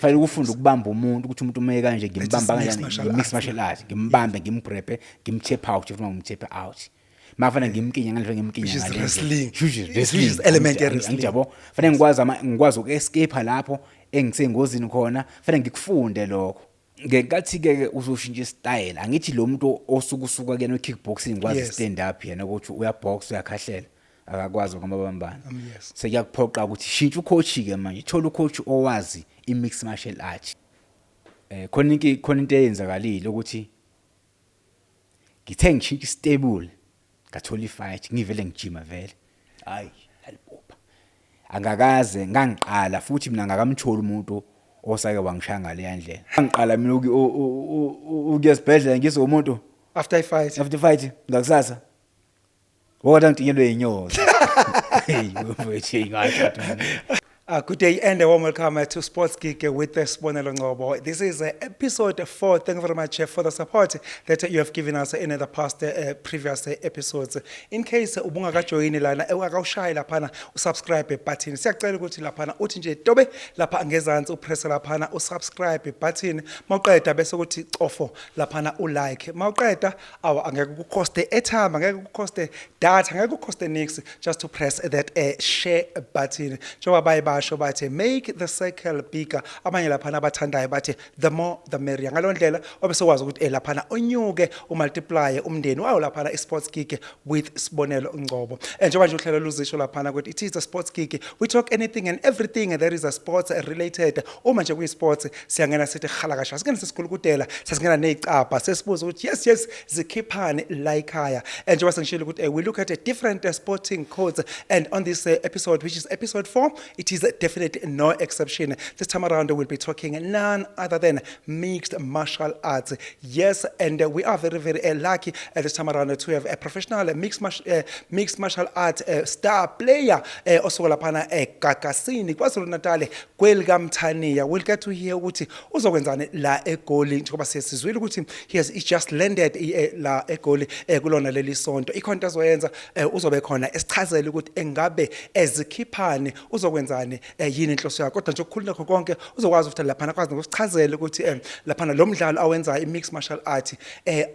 Kufanele ufunde ukubamba umuntu, ukuthi umuntu uma kanje ngimbamba mixed kanjani. Martial Mixed arts. Martial art, ngimbambe, ngimgrabhe, ngimtap out if ngimtap out, mafana ngimkinye ngale, ngimkinye Which is ngale ndlela. Wrestling. Which is Which wrestling. is element ye-wrestling. Angithi yabo, fanele ngikwazi uku-escape lapho engisengozini khona, fanele ngikufunde lokho. Ngenkathi ke uzoshintsha isitayela, angithi lo muntu osuka usuka kuyena we-kickboxing kwazi stand up yena, ukuthi uyabox, uyakhahlela, akakwazi ukumabambana. Sekuyakuphoqa ukuthi shintsha ucoach ke manje, thola ucoach owazi i-mixed martial art. Khona into eyenzakalile ukuthi ngithe ngishintsha istable, ngathola ifight, ngivele ngijima vele, hayi, yalibopha, angakaze ngangiqala futhi mina ngakamtholi umuntu osake wangishaya ngale ndlela. Ngiqala mina ukuya esibhedlela ngizomuntu After I fight. After fight ngakusasa wona ngitinyelwe inyosi. Hey mfethu, ngasho. Good day and a warm welcome to Sports Geek with Sibonelo Ngcobo. This is episode 4. Thank you very much for the support that you have given us in the past previous episodes. In case ubungakajoyini lana, ungakawushayi laphana usubscribe button. Siyacela ukuthi laphana uthi nje tobe lapha ngezansi, upress laphana usubscribe button. Mawuqeda bese kuthi cofo laphana ulike. Mawuqeda awa, angeke kucoste airtime, angeke kucoste data, angeke kucoste nix, just to press that share button. Njengoba baye basho bathi, "Make the circle bigger." Abanye laphana abathandayo bathi, "The more the merrier." Ngalo ndlela obe sokwazi ukuthi laphana unyuke, umultiply umndeni wawo laphana iSports Geek with Sibonelo Ngcobo. Njengoba nje uhlelo luzisho laphana ukuthi it is a Sports Geek. We talk anything and everything that is a sports related. Uma nje kuyi sports siyangena, sithi halakasha. Singena sesikhulukudela, sesingena nezicabha, sesibuza ukuthi yes, zikhiphani la ekhaya. And njengoba sengishilo ukuthi we look at a different sporting codes, and on this episode, which is episode 4, it is definitely no exception. This time around we'll be talking none other than mixed martial arts. Yes, and we are very very lucky at this time around to have a professional mixed martial art star player osuka laphana eGagasini KwaZulu Natal kwelikaMthaniya. We'll get to hear ukuthi uzokwenzani la eGoli, njengoba sesizwile ukuthi he just landed la eGoli kulona leli sonto. Ikhona into azoyenza, uzobe khona esichazela ukuthi engabe ezikhiphani, uzokwenzani, yini inhloso yakhe. Kodwa nje okukhulu nakho konke, uzokwazi ukuthi laphana kwazi nokusichazela ukuthi laphana lo mdlalo awenzayo, i-mixed martial art,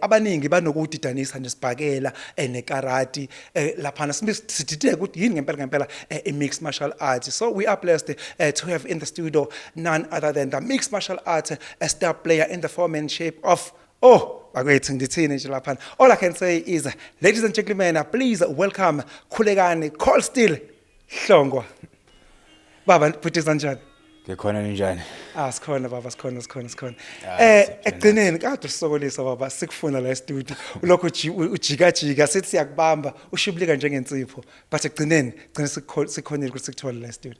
abaningi banokudidanisa nesibhakela, nekarate. Laphana sibe sidideke ukuthi yini ngempela ngempela i-mixed martial art. So we are blessed to have in the studio none other than the mixed martial art star player in the form and shape of, oh bakwethu, ngithini nje laphana, all I can say is, ladies and gentlemen, please welcome Khulekani Cold Steel Hlongwa. Baba, bhuti, njani? Ngikhona, ninjani? Ah, sikhona baba, sikhona, sikhona, sikhona. Ah, siyaphila. Ekugcineni kade usisokolisa baba, sikufuna la e-studio. Ulokhu ujika jika, sithi siyakubamba, ushibilika njengensipho. But ekugcineni gcina sikhonile ukuthi sikuthole la e-studio.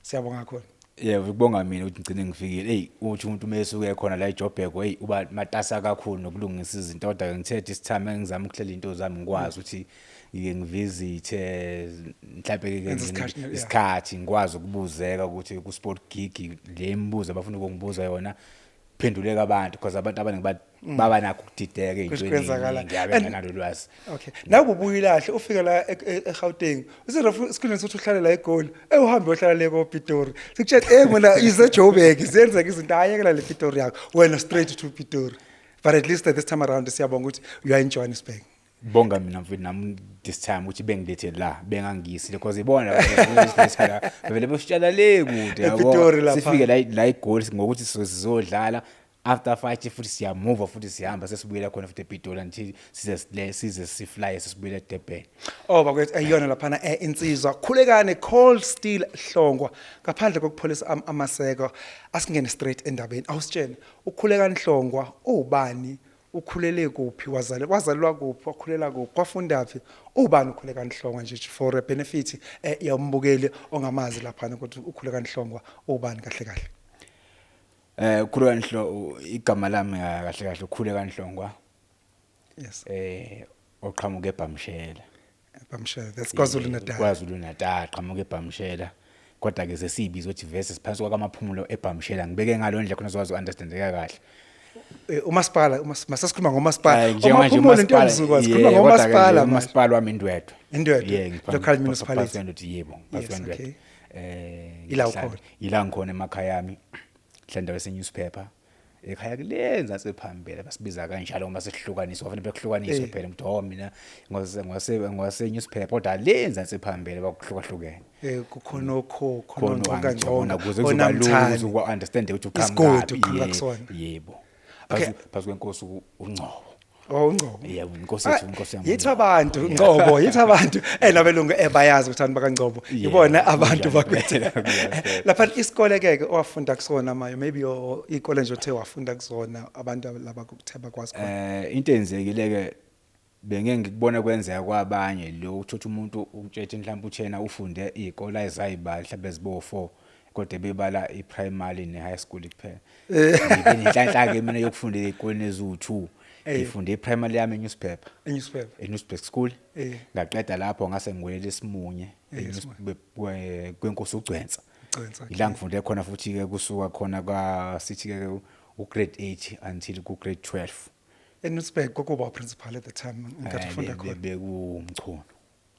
Siyabonga kakhulu. Yebo, kubonga mina ukuthi ngigcine ngifikile. Hey, uthi umuntu uma esuke khona la eJoburg, hey, uba matasa kakhulu nokulungisa izinto, kodwa ke ngithe this time engizama ukuhlela into zami, ngikwazi ukuthi ngike ngivisithe mhlawumbe ke Enze isikhathi, yeah. isikhathi ngikwazi ukubuzeka ukuthi ku Sport Gig le imibuzo abafuna ukungibuza yona phenduleka abantu, because abantu abaningi baba nakho ukudideka Kusho ey'ntweni kwenzakala. ey'ningi, abe ngenalo ulwazi. Okay. Nawe ubuye lahle ufika la eGauteng. Userofu esikhundleni sokuthi uhlale la eGoli. Uhambe uyohlala le koPitori. Sikutshela mina ize Joburg, ziyenzeka izinto, ayekela le Pitori yakho. Wena straight to Pitori. But at least this time around siyabonga ukuthi you are in Johannesburg. Bonga mina mfethu nami this time ukuthi bengilethe la, bengangiyisile, because ibona besiletha la, vele besitshala le kude, yabo. EPitori lapha. Sifike la eGoli ngokuthi sizodlala, after fight futhi siyamuva futhi sihamba, sesibuyela khona futhi ePitori until size sile size sifly, sesibuyela eDurban. Oh bakwethu, ayiyona laphana insizwa Khulekane Cold Steel Hlongwa. Ngaphandle kokupholisa amaseko, asingene straight endabeni. Awusitshene, uKhulekane Hlongwa ubani, ukhulele kuphi, wazale wazalelwa kuphi, wakhulela kuphi, wafunda phi? Ubani uKhulekane Hlongwa nje, for a benefit yombukeli ongamazi laphana ukuthi uKhulekane Hlongwa ubani kahle kahle? Khulekane Hlo, igama lami kahle kahle uKhulekane Hlongwa. Oqhamuka eBhamshela. Bamshela, that's KwaZulu Natal. KwaZulu Natal, qhamuka eBhamshela. Kodwa ke sesiyibiza ukuthi vese siphansi kwakaMaphumulo eBhamshela. Ngibeke ngalo ndlela khona sizokwazi ukunderstandeka kahle. Umasipala, masasikhuluma ngomasipala. Njengamanje Umaphumulo into umasipala- yomzukwazi, sikhuluma Yeah, kodwa ke nje ngomasipala manje. umasipala wami iNdwedwe. INdwedwe, Yeah, local municipality. Ngiphansi kweNdwedwe, yebo, ngiphansi kweNdwedwe. Ila Ngihlala- ukhona. Ila ngikhona emakhaya ami. Ngihlala endaweni ese-newspaper ekhaya kulenza sephambili, basibiza kanjalo ngoba sehlukaniswa, kufanele bekuhlukaniswe phela ukuthi, oh, mina ngwase newspaper, kodwa lenza sephambili bakuhlukahlukene. Kukhona okho khona khona ongconga ngcona ngconga ukuze kuzoba lula onamthani ukuthi understand ukuthi Isigodi uqhamuka uqhamuka kusona. Yebo. Phazu kwenkosi uNgcobo. Oh, uNgcobo. Yebo, inkosi yethu, inkosi yami. Yithi abantu Ngcobo, yithi abantu nabelungu bayazi ukuthi abantu bakaNgcobo ibona abantu Kunjalo, bakwethu. impela, kunjalo. Lapha isikole ke owafunda kusona mayo, maybe ikole nje othe wafunda kusona, abantu laba kuthe bakwazi khona. Into enzekile ke, bengeke ngikubona kwenzeka kwabanye lo, uthatha umuntu ukutshela mhlawumbe uthena ufunde izikole ezayibala mhlawumbe zibo 4, kodwa bebala i-primary ne-high school kuphela. Ngibe nenhlanhla ke mina yokufunda ezikoleni eziwu2. Ngifunde i-primary yami e-newspaper. E-newspaper. E-newspaper school. Ngaqeda lapho, ngase ngiwela eSimunye, kwenkosi uGcwensa. Ugcwensa. Ila ngifunde khona futhi ke, kusuka khona kwa sithi ke u-grade 8 until ku grade 12. E-newspaper kwakuba principal at the time ngenkathi ufunda khona? BekuMchunu.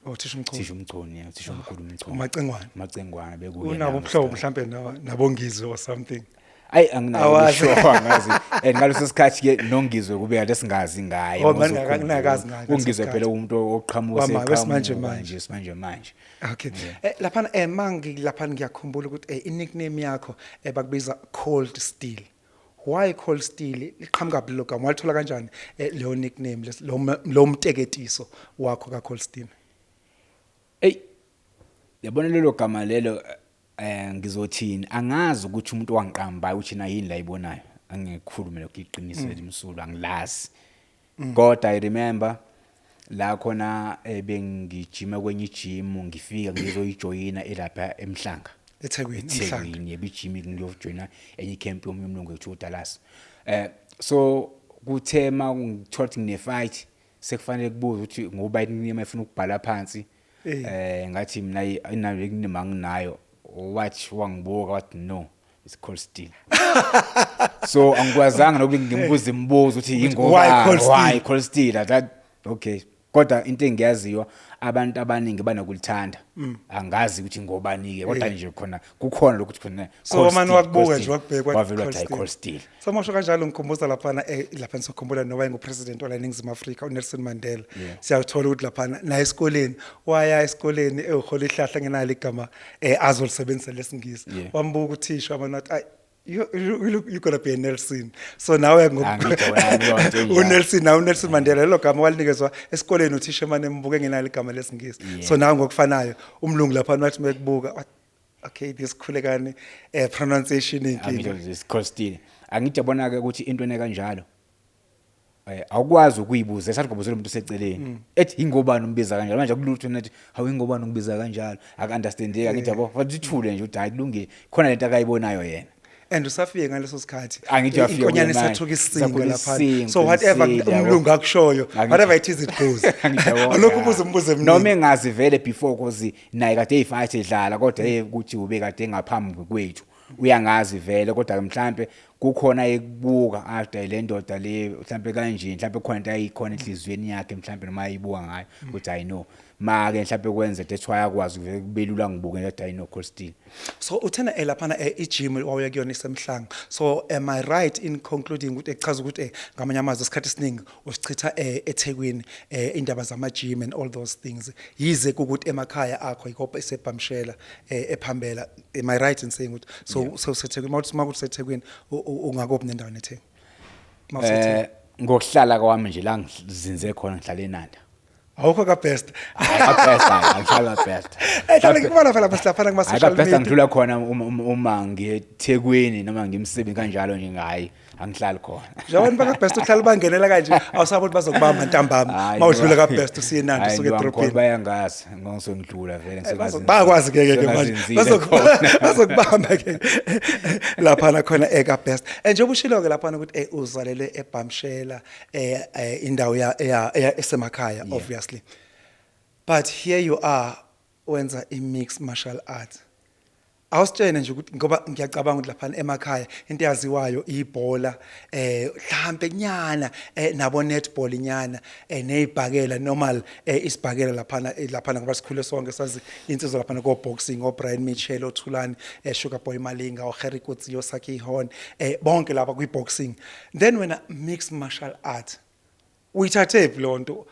Oh, thisha uMchunu. Thisha uMchunu, yeah, thisha omkhulu uMchunu. Umacengwane. Umacengwane bekuye. Unabo ubuhlobo mhlambe nabongizwe or something? Ayi, anginayo. Awazi. Sure, angazi, and ngaleso sikhathi ke nongizwe kube kade singazi ngaye. Oh, manje ningakazi ngaye ngaleso Ungizwe sikhathi. phela umuntu oqhamuka Wesimanje manje. nje, simanje manje. Okay. Laphana mangi laphana ngiyakhumbula ukuthi i-nickname yakho bakubiza Cold Steel. Why Cold Steel? Liqhamuka phi lo gama? Walithola kanjani leyo nickname, lo mteketiso wakho ka Cold Steel? Ey, yabona lelo gama lelo, ngizothini, angazi ukuthi umuntu wangiqambayo uthi na yini la ibonayo. Angikhulume lokho, iqiniso elimsulwa angilazi, kodwa I remember la khona bengijima kwenye i-gym, ngifika ngizoyijoyina elapha eMhlanga. EThekwini, eMhlanga. eThekwini, yebo, i-gym, ngiyojoyina enye i-camp yomunye umlungu ethu uDallas. So kuthe ma ngithola ukuthi ngine fight, sekufanele kubuze ukuthi ngoba nickname efuna ukubhala phansi. Ngathi mina inayo nickname anginayo, wathi wangibuka wathi, "No, it's Cold Steel." So angikwazanga nokuthi ngimbuze imibuzo ukuthi ingoba Why Cold Steel? Why Cold Steel? That okay, kodwa into engiyaziyo, abantu abaningi banokulithanda, angazi ukuthi ngobani ke, kodwa nje khona kukhona lokuthi khona So Cold manje Steel, wakubuka Cold nje Steel. wakubheka wathi Wavela Cold wathi, "Hayi, Steel." Cold Steel. So masho kanjalo ngikhumbuza laphana laphana sokhumbula noba engu-president wala eNingizimu Afrika uNelson Mandela. Siyathola ukuthi laphana naye esikoleni waya esikoleni ehola ihlahla ngenalo igama azolisebenzisa lesingisi. Wambuka uthisha wabona wathi, "Ay, you gonna be a Nelson." So nawe Angitsho wena, leyo nto enjalo. uNelson, nawe uNelson Mandela, lelo gama walinikezwa esikoleni uthisha emane embuke ngenalo igama lesingisi. So nawe ngokufanayo umlungu laphana wathi mekubuka wathi, "Okay, this Khulekani pronunciation inkinga." Angitsho nje Cold Steel. Angithi yabona ke ukuthi into ene kanjalo awukwazi ukuyibuza, esathi ngobuzela umuntu oseceleni ethi ingobani umbiza kanjalo. Manje akulutho nathi, hawu, ingobani ungibiza kanjalo, aku-understandeki. Angithi yabo, futhi ithule nje ukuthi hayi, kulungile, khona lento akayibonayo yena. And usafike ngaleso sikhathi Angithi uyafika inkonyane kuye manje. isathuka isingo Isathuka lapha, isingo, so whatever qinisile, yabo. umlungu akushoyo, whatever it is, it goes. Angithi yabo, Alokhu ubuza umbuzo eminingi. Noma engazi vele before, cause naye kade eyi-fight edlala, kodwa ukuthi ube kade engaphambi kwethu, uyangazi vele, kodwa mhlambe kukhona ekubuka after le ndoda le, mhlambe kanje, mhlambe khona into ayikhona enhliziyweni yakhe, mhlambe noma ayibuka ngayo ukuthi I know ma ke mhlambe kwenze, that's why akwazi kuvele kubelula ngibuke nje, I know Cold Steel. So uthena laphana i-gym wawuya kuyona isemhlanga, so am I right in concluding ukuthi echaza ukuthi ngamanye amazwi isikhathi esiningi usichitha eThekwini, indaba zama-gym and all those things, yize kukuthi emakhaya akho ikopha isebhamshela ephambela? Am I right in saying ukuthi so so useThekwini, mawuthi makuthi useThekwini ungakuphi nendawo neThekwini mawuseThekwini? Ngokuhlala kwami nje la ngizinze khona, ngihlala eNanda. Awukho ka Best? Hayi, ka-Best, hayi, angihlali ka-Best. Hlala ngikubona phela bese laphana kuma Hayi, social ka-Best media. Angidlula khona uma ngiyeThekwini noma ngimsebenzi kanjalo nje, hayi, angihlali khona. Njengoba baka Best uhlala bangenela kanje, awusabi ukuthi bazokubamba ntambama Hayi, mawudlula no. ka Best usiyenanda Hayi, usuke no, angikhona, edrobheni. Bayangazi ngisuke ngidlula vele ngisuke Bayakwazi ke manje. ngazinzile khona. Bazokubamba ke laphana khona eka Best. Njengoba ushilo ke laphana ukuthi uzalelwe eBhamshela, indawo ya esemakhaya, obviously. But here you are wenza i mixed martial arts. Awusitshene nje ukuthi, ngoba ngiyacabanga ukuthi lapha emakhaya into eyaziwayo ibhola, mhlambe nyana nabo netball nyana, nezibhakela normal, isibhakela lapha, lapha ngoba sikhule sonke sazi insizwa lapha ko boxing, o Brian Mitchell, oThulani Sugar Boy Malinga, o Harry Kutsi, o Saki Horn, bonke lapha kwi boxing. Then wena, mixed martial art, uyithathe phi lonto?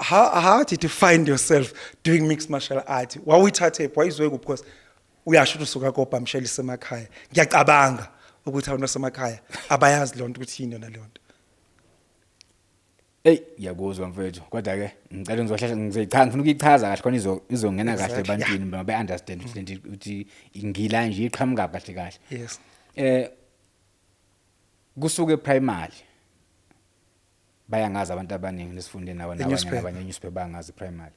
How did you find yourself doing mixed martial art? Wawuyithathe phi? Wayizwe kuphi? Because uyasho ukuthi usuka kobhamshela isemakhaya, ngiyacabanga ukuthi abantu basemakhaya abayazi lonto ukuthi yini yona leyo nto. Ey, ngiyakuzwa mfethu, kodwa ke ngicela ngizohlehla, ngizoyichaza, ngifuna ukuyichaza kahle khona izongena kahle ebantwini, babe understand ukuthi lento ukuthi ngila nje iqhamuka kahle kahle. Kusuke primary bayangazi abantu abaningi nesifunde nabo nabanye E-newspaper. Nabanye newspaper bayangazi primary.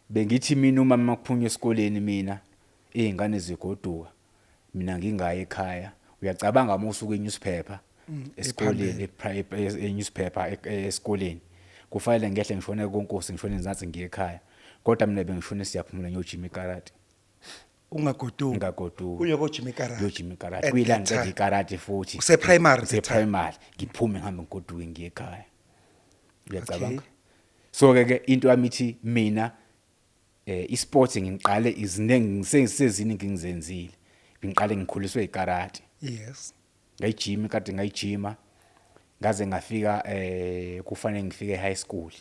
Bengithi mina uma makuphunywa esikoleni, mina izingane zigoduka, mina ngingayi ekhaya. Uyacabanga uma usuka e-newspaper esikoleni, e-newspaper esikoleni, kufanele ngehle ngishone konkosi, ngishone ezansi, ngiye ekhaya, kodwa mina bengishone siyaphumula ngiyojima ikarate. Ungagoduki? Ngingagoduki. Uye kojima ikarate? Ngiyojima ikarate. At Kuyila that ngiqeda time. ikarate futhi. Use-primary that time? Use-primary, ngiphume ngihambe ngigoduke ngiye ekhaya, uyacabanga? Okay. So ke into yami ithi mina isport ngiqale iziningi seziningi ngizenzile, ngiqale ngikhuliswe ikarate. Ngayijima ikade, ngayijima ngaze ngafika kufanele ngifike high school.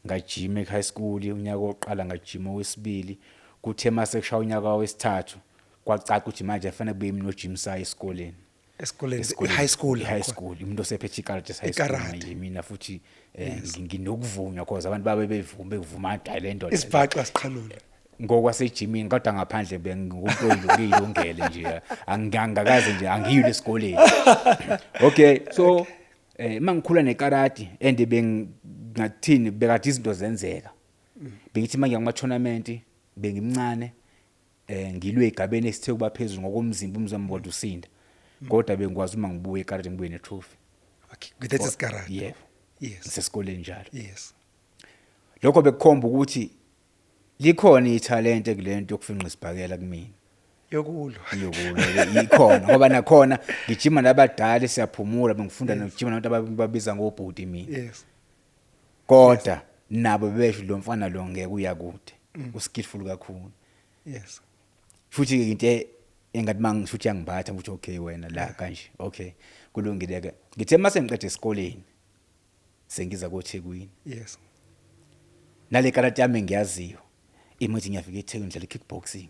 Ngajima e-high school unyaka wokuqala, ngajima owesibili, kuthe mase kushaya unyaka wesithathu kwacaca ukuthi manje kufanele kube yimi nojimisayo esikoleni. Esikoleni? Esikoleni. High school? High school, umuntu osephethe ikarate high school. Ikarate. Manje mina futhi nginokuvunywa cause abantu babe bevuma, bevuma hayi le ndoda. Isibhaxa siqhalule. Ngokwasejimini, kodwa ngaphandle bengumuntu oyilungele nje, angangakaze nje angiyi esikoleni. Okay, so mangikhula nekarate and bengathini, bekade izinto zenzeka, bengithi manje kuma tournament bengimncane, ngilwe igabeni esithe kuba phezulu ngokomzimba, umzimba kodwa usinda, kodwa bengikwazi uma ngibuye ekarate ngibuye ne trophy. Okay, that is karate. Yebo. Sesikoleni njalo. Lokho bekukhomba ukuthi likhona ithalente kulento yokufinqa isibhakela kumina. Yokulwa. Yokulwa ikhona, ngoba nakhona ngijima nabadala, siyaphumula, bengifunda nokujima nabantu ababiza ngobhuti mina. Kodwa nabo besho lo mfana lo ngeke uya kude, uskillful kakhulu. Futhi ke into engathi mangisho ukuthi yangiphatha ukuthi okay wena la kanje, okay kulungile ke. Ngithe mase ngiqeda esikoleni sengiza koThekwini. Nale karate yami ngiyaziyo imithi, ngiyafika eThekwini ngidlala kickboxing.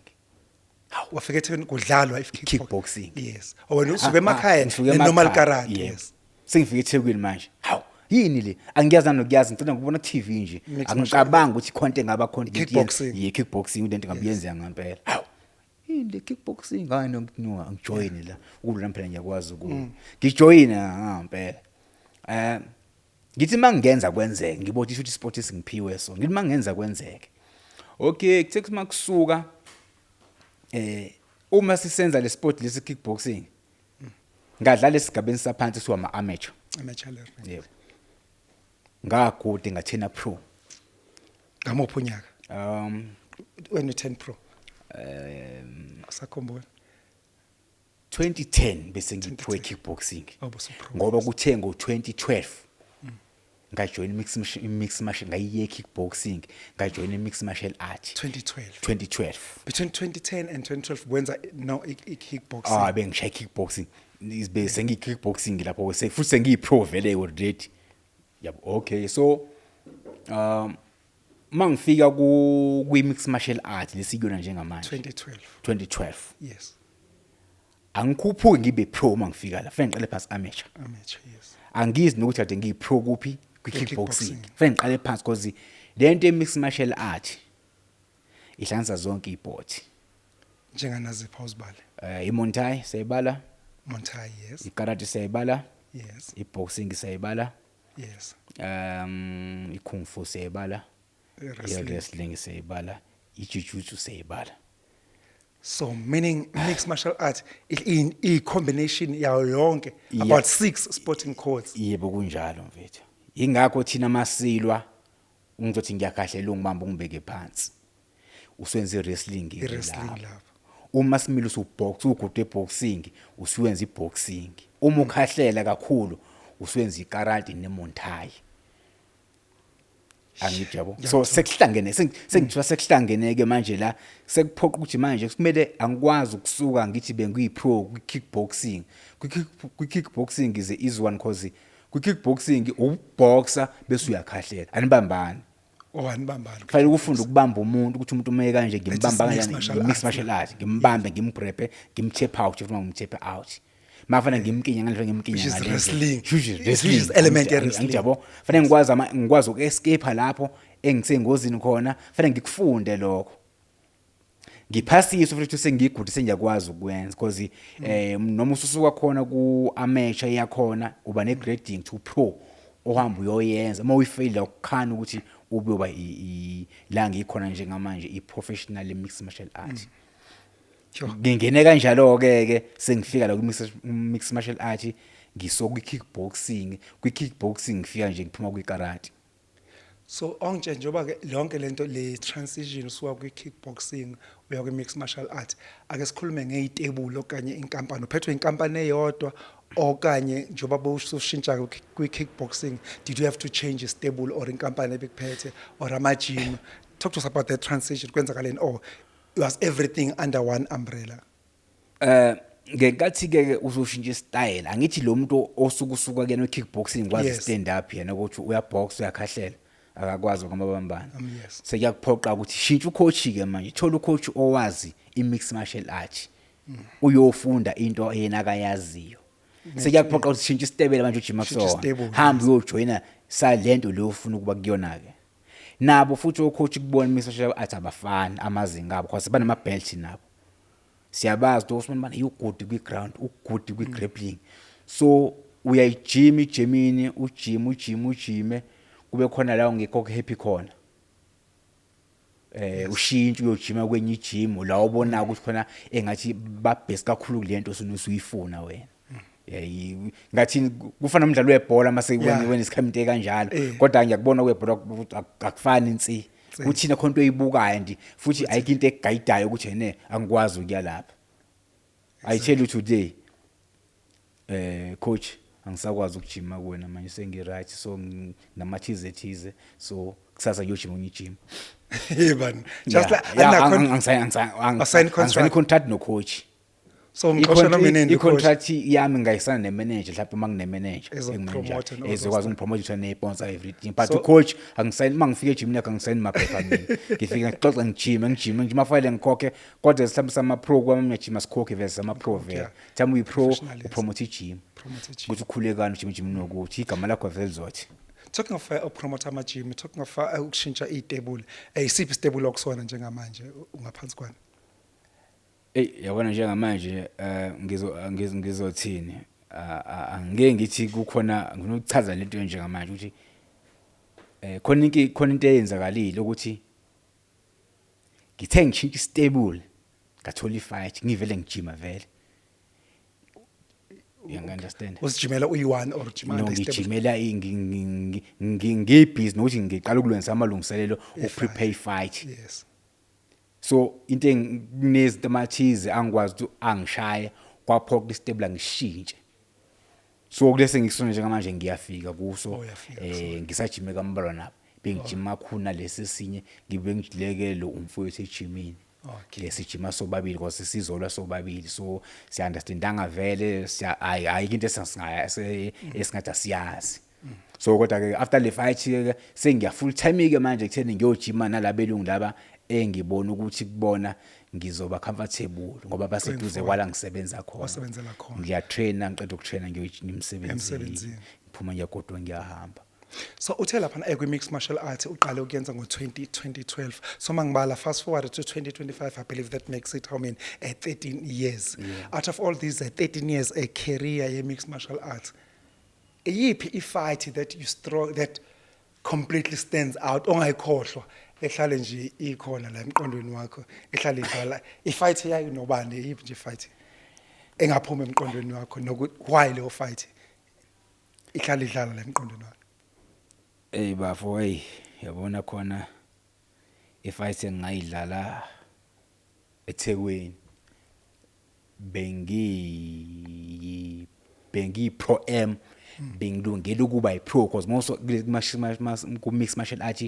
Wafika eThekwini kudlalwa kickboxing. Yes, oh, wena usuke emakhaya Ngisuke ne-normal emakhaya, karate. Yebo. Sengifika eThekwini manje, hawu, yini le? Angiyazi nanokuyazi, ngicela ngikubona ku TV nje. Mixed. Angicabanga ukuthi khonto engaba khona. Kickboxing. Ye kickboxing, lento ngabe yenzeka ngempela. Hawu, yini le kickboxing? Hayi no, no, angijoin la ukulwa phela, ngiyakwazi uku ngijoin ngempela. Ngithi mangenza kwenzeke, ngibona ukuthi sport esingiphiwe, so ngithi mangenza kwenzeke. Okay, kuthe makusuka uma sisenza le sport lesi kickboxing, ngadlala esigabeni saphansi siwa ama amateur. Amateur level. Yebo, ngagude ngathena pro. Ngamuphi unyaka? When you turn pro? Usakhumbula? 2010 bese ngipro kickboxing. Oh, bosu-pro. Ngoba kuthe ngo-2012 ngajoin mix martial, ngayiye kickboxing, ngajoin mixed martial art. 2012? 2012. Between 2010 and 2012 wenza no i-kickboxing? Ah, bengishaya kickboxing, bese sengiyi kickboxing lapho futhi sengiyi pro vele already, yabo. Okay, so mangifika ku kwi mixed martial art lesikuyona njengamanje. 2012. 2012. Angikhuphuki ngibe pro mangifika la, fanele ngiqale phansi amateur. Amateur, yes. Angizi nokuthi kade ngiyi-pro kuphi kwi-kickboxing. Kwi-kickboxing. Fanele ngiqale phansi because le nto ye-mixed martial art ihlanganisa zonke iy'sport. Njenganaziphi, awuzibale? I-Muay Thai siyayibala. Muay Thai, yes. I-karate siyayibala. I-boxing siyayibala. I-kung fu siyayibala. I-wrestling. I-wrestling siyayibala, i-jiu-jitsu siyayibala. So meaning mixed martial art i combination yayo yonke, about six sporting codes. Yebo, kunjalo mfethu. Ingakho thina masilwa ngizothi ngiyakahlela, ungibamba ungibeke phansi, usenze i-wrestling ke I-wrestling lapho. Lapho. Uma simile usubox, ugude eboxing, usuwenza iboxing. Uma ukhahlela kakhulu, usuwenza ikarate neMuay Thai, angithi yabo? So sekuhlangene, sengithiwa sekuhlangene ke manje la, sekuphoqa ukuthi manje kumele angikwazi ukusuka ngithi bengiyi-pro kwi-kickboxing. Kwi-kickboxing is a easy one, cause kwi-kickboxing uboxer bese uyakhahlela, anibambani. Oh, anibambani. Kufanele ufunde ukubamba umuntu, ukuthi umuntu uma kanje ngimbamba mixed kanjani. Martial Mixed arts. Martial art, ngimbambe, ngimgrabhe, ngimtap out uma ngimtap out, mafana ngimkinye ngale, ngimkinye Which is ngale ndlela. Wrestling. Which is Which wrestling. is element ye-wrestling. Angithi yabo, fanele ngikwazi ngikwazi uku-escape lapho engisengozini khona, fanele ngikufunde lokho, ngiphasiswe futhi sengigude, sengiyakwazi ukwenza, because noma ususuka khona ku amateur yakhona, uba ne grading to pro ohamba uyoyenza. Uma uyifail, akukhani ukuthi ube la ngikhona njengamanje, i professional mixed martial art. Ngingene kanjalo ke ke sengifika la ku mixed martial art, ngiso kwi kickboxing. Kwi kickboxing ngifika nje ngiphuma kwi karate. So ongitshe njengoba ke lonke lento le transition usuka kwi kickboxing uya kwi mixed martial art, ake sikhulume ngezitebula okanye inkampani. Uphethwe inkampani eyodwa, okanye njengoba bowusushintsha kwi kickboxing, did you have to change stable or inkampani ebekuphethe or ama gym? Talk to us about that transition. Kwenzakaleni, or was everything under one umbrella? Ngenkathi ke uzoshintsha style, angithi lo muntu osuka usuka kuyena kickboxing kwazi stand up yena, ukuthi uyabox, uyakhahlela, akakwazi ngoba Sekuyakuphoqa ukuthi shintsha ucoach ke manje, thola ucoach owazi i-mixed martial art, uyofunda into yena akayaziyo. Sekuyakuphoqa ukuthi shintsha isitebele manje ujima Shintsha kusona. Isitebule, Hamba uyojoyina salento leyo ufuna ukuba kuyona ke. Nabo futhi ocoach kubona mixed martial art abafani amazinga abo, because banama belt nabo. Siyabazi ukuthi Osman bani ugood kwi ground, ugood kwi grappling. So uyayijima ijimini, ujime, ujime, ujime, kube khona la ungekho happy khona, ushintshe uyojima kwenye ijim la ubona ukuthi khona engathi babhesi kakhulu kulento osuyifuna wena. Ngathi kufana nomdlalo webhola mase wena isikhaminte kanjalo. Kodwa ngiyakubona kwebhola ukuthi akufani insi. Nsi. Kuthina khona into oyibukayo nje, futhi ayikho into eguidayo ukuthi ene angikwazi ukuya lapha. I tell you today, coach, angisakwazi ukujima kuwena manje, sengi right, so namathize thize, so kusasa ngiyojima kwenye ijim. Hey man, just like Assign contract. Angisayini contract no coach. So ngixosha noma inini coach. I-contract yami ngayisana ne-manager, mhlawumbe uma ngine-manager Ezokupromote and all those. ezokwazi ungipromote, ukuthi ne-sponsor, everything, but ucoach angisayini. Uma ngifika ejimini yakho, angisayini maphepha mina. Ngifike ngixoxe, ngijime, ngijime, ngijime, afayele, ngikhokhe, kodwa mhlawumbe sama-pro kwamanye ajima sikhokhe vele, sama-pro vele. Time uyi-pro, Professional, yes. upromote ijim, Promote ijim. ukuthi ukhule kani ujime ejimini, nokuthi igama lakho vele lizothi. Talking of upromote ama-gym, talking of ukushintsha iy'tebule, isiphi isitebule okusona njengamanje, ungaphansi kwani? Ey, yabona njengamanje ngizothini, angeke ngithi kukhona. Ngifuna ukuchaza lento njengamanje ukuthi khona into eyenzakalile ukuthi ngithe ngishintsha istable, ngathola ifight, ngivele ngijima vele, you understand? Uzijimela uyi-one or ujima No. under istable? Ngijimela ngibhizi nokuthi ngiqala ukulungisa amalungiselelo ukuprepare ifight. So into kunezinto amathize angikwazi ukuthi angishaye, kwaphoqa istable ngishintshe. So kulese ngikusona njengamanje, ngiyafika kuso. Oh, uyafika. Ngisajime kambalwa nabo, bengijima kakhulu nalesi esinye, ngibe ngilekele umfowethu ejimini. Lesijima sobabili because sizolwa sobabili, so siya understandanga vele, siya ayikho into esingathi asiyazi. So kodwa ke after le fight ke sengiya full time ke manje kutheni ngiyojima nalabelungu laba engibona ukuthi kubona ngizoba comfortable, ngoba baseduze Forward. kwala ngisebenza khona. Wasebenzela khona. Ngiyatraina, ngiqeda ukutraina, ngiyojima emsebenzini. Emsebenzini. Ngiphuma, ngiyagodwa, ngiyahamba. So uthe laphana kwi-mixed martial art uqale ukuyenza ngo-20 2012. So mangibala, fast forward to 2025, I believe that makes it how many? 13 years. Out of all these 13 years a career ye-mixed martial arts, iyiphi i-fight that you strong that completely stands out, ongayikhohlwa, ehlale nje ikhona la emqondweni wakho, ehlale idlala? I-fight yayo nobani? Iyiphi nje i-fight engaphuma emqondweni wakho, nokuthi why leyo fight ihlale idlala la emqondweni wakho? Ey bafo, hey, yabona khona ifight engayidlala eThekwini. Bengiyi pro am, bengilungela ukuba i-pro, because most ku mixed martial art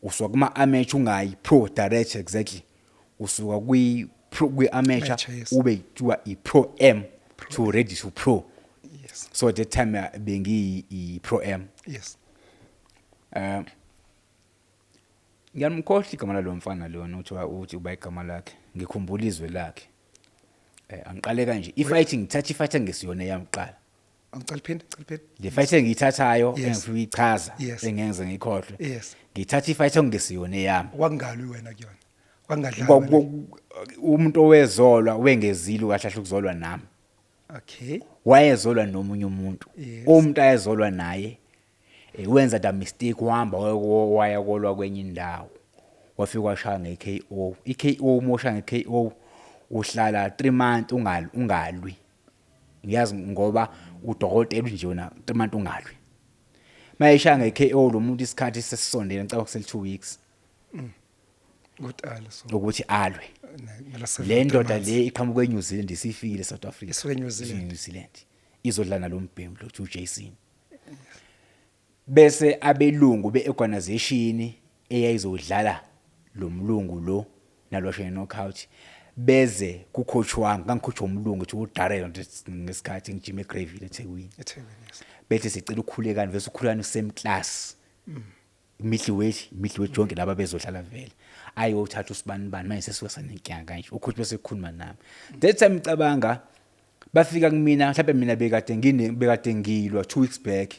usuka kuma amateur, ungayi pro direct exactly, usuka kwi pro, kwi amateur, Amateur, yes. ube kuthiwa i pro am to ready to pro. So at that time bengiyi i pro am. Ngiyamkhohlwa igama lalo mfana lona, uthiwa uthi uba igama lakhe, ngikhumbula izwe lakhe. Angiqale kanje, i-fighting, ngithatha i-fight engesiyona eyami kuqala. Angicela phinde, ngicela phinde. Le fight engiyithathayo, engifika uyichaza, engenze ngikhohlwe, ngithatha i-fight engesiyona eyami. Wakungalwi wena kuyona. Wangadlali. Umuntu owezolwa wengezile kahle kahle ukuzolwa nami. Wayezolwa nomunye umuntu. Umuntu ayezolwa naye wenza the mistake, wahamba waya kolwa kwenye indawo, wafika washaya nge-KO. I-KO, uma ushaya nge-KO uhlala 3 months ungalwi, ungalwi. Ngiyazi ngoba udokotela nje wona 3 months ungalwi. Mayeshaya nge-KO lo muntu, isikhathi sesisondele, ngicabanga kusele 2 weeks Ukuthi so. ukuthi alwe. Kumele serve Le 3 ndoda months. le iqhamuka eNew Zealand, isifikile eSouth Africa. Isuka eNew Zealand. Isuka eNew Zealand izodlala nalo mbhemu lo uJason, bese abelungu beorganization eyayizodlala lo mlungu lo nalwashe knockout beze ku coach wami. Ngangicoach umlungu uthi uDarrell ngesikhathi ngijima eGreyville, eThekwini. eThekwini, yes. Bethi sicela uKhulekani, vese uKhulekani same class, middleweight, middleweight yonke laba bezodlala vele, ayothatha usibani bani. Manje sesisuka sanenkinga kanje, ucoach bese kukhuluma nami. That time ngicabanga bafika kumina, mhlawumbe mina bekade ngine bekade ngilwa 2 weeks back,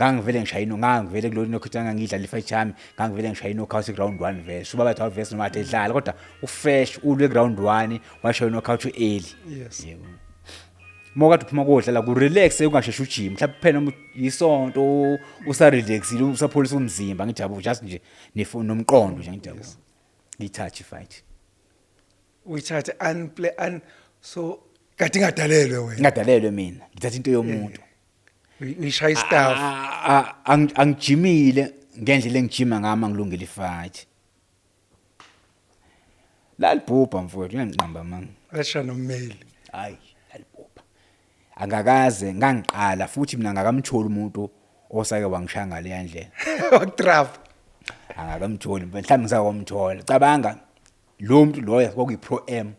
ngangivele ngishaya ino, ngangivele kulo knockout, ngangidlala ifight yami, ngangivele ngishaya i-knockout round 1 vele. So baba bathi vese noma kade edlala kodwa ufresh, ulwe round 1, washaya i-knockout early. Yebo, mawukade uphuma kodlala ku relax, ungasheshi ujim, mhlawumbe kuphela noma isonto usarelaxile, usapholisa umzimba, ngijabu just nje nomqondo nje, ngijabu ngithathe ifight. Uyithathe unplay un so kade ingadalelwe wena. Ngingadalelwe mina, ngithatha into yomuntu. Uyishaya istaff. Angijimile ngendlela engijima ngama ngilungile ifight. Lalibhubha mfowethu, uyangiqamba manga. Lasha nommeli. Hayi, lalibhubha. Angakaze ngangiqala futhi mina ngakamtholi umuntu osake wangishaya ngale ndlela. Wakutrap. Angakamtholi, mhlawumbe ngisakomthola. Cabanga lo muntu loyo kwakuyi pro am.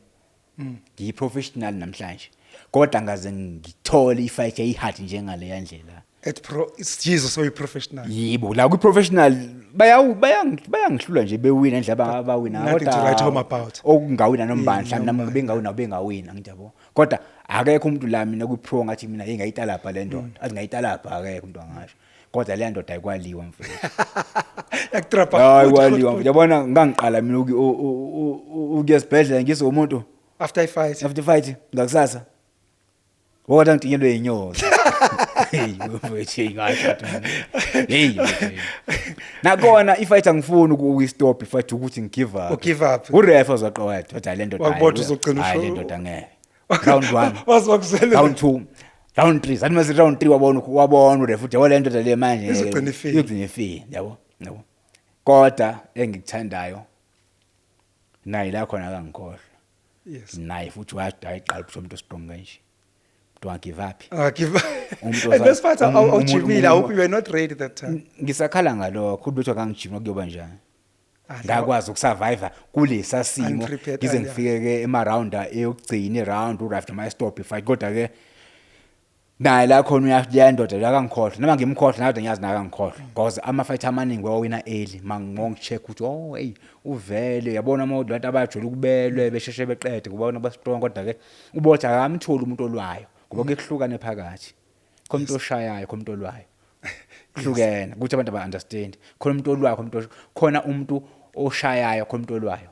Ngiyi professional namhlanje. Kodwa ngaze ngithole ifight eyihard njengale ndlela. At pro, it's Jesus, so you professional. Yebo, la kwi professional bayawu bayangihlula nje, bewina indlela abawina. Nothing to write home about. Okungawina noma bani, mhlawumbe nami noma bengawina, bengawina, ngijabo. Kodwa akekho umuntu la mina kwi pro ngathi mina hey, ngayitalabha le ndoda. Athi ngayitalabha, akekho umuntu angasho. Kodwa le ndoda ayikwaliwa mfethu. Yakutrapa. Hayi, kwaliwa mfethu. Yabona ngangiqala mina ukuya esibhedlela ngizwe umuntu After I fight. After fight ngakusasa. Wokade ngitinyelwe inyoka. Hey mfethu, hey ngasho. Hey mfethu. Nakona ifight angifuni ukuyistop ifight ukuthi ngigive up. Ugive up. Uref azaqowetha wathi le ndoda. Wakubona uzogcina Hayi le usho- ndoda ngeke. Round 1. Wazi wakuzwela. Round 2. Round 3. Sathi mase round 3 wabona uref uthi yabo le ndoda le manje. Izogcina ifile. Izogcina ifile, yabo. Yabo. Kodwa engikuthandayo naye la khona akangikhohlwa. Naye futhi wathi ayiqala ukuthi umuntu strong kanje. Umuntu wa give up. Ah, give. Umuntu And this part awujimile, I hope you were not ready that time. Ngisakhala ngalokho ukuthi akangijima kuyoba njani. Ah, Ngakwazi ukusurvive kulesa simo Unprepared, ngize yeah. ngifike ke ema round eyokugcina iround uref noma stop ifight, kodwa ke naye la khona uyakuya indoda la kangikhohlwa, noma ngimkhohlwa nawe ngiyazi na kangikhohlwa, because ama fight amaningi wawina early mangicheck ukuthi oh hey uvele yabona ama abantu abajwayele ukubelwe besheshe beqede ngoba ba strong, kodwa ke ubothi akamtholi umuntu olwayo ngoba kuhlukane phakathi, khona umuntu oshayayo, khona umuntu olwayo, kuhlukene ukuthi abantu aba understand, khona umuntu olwayo, khona umuntu oshayayo, khona umuntu olwayo.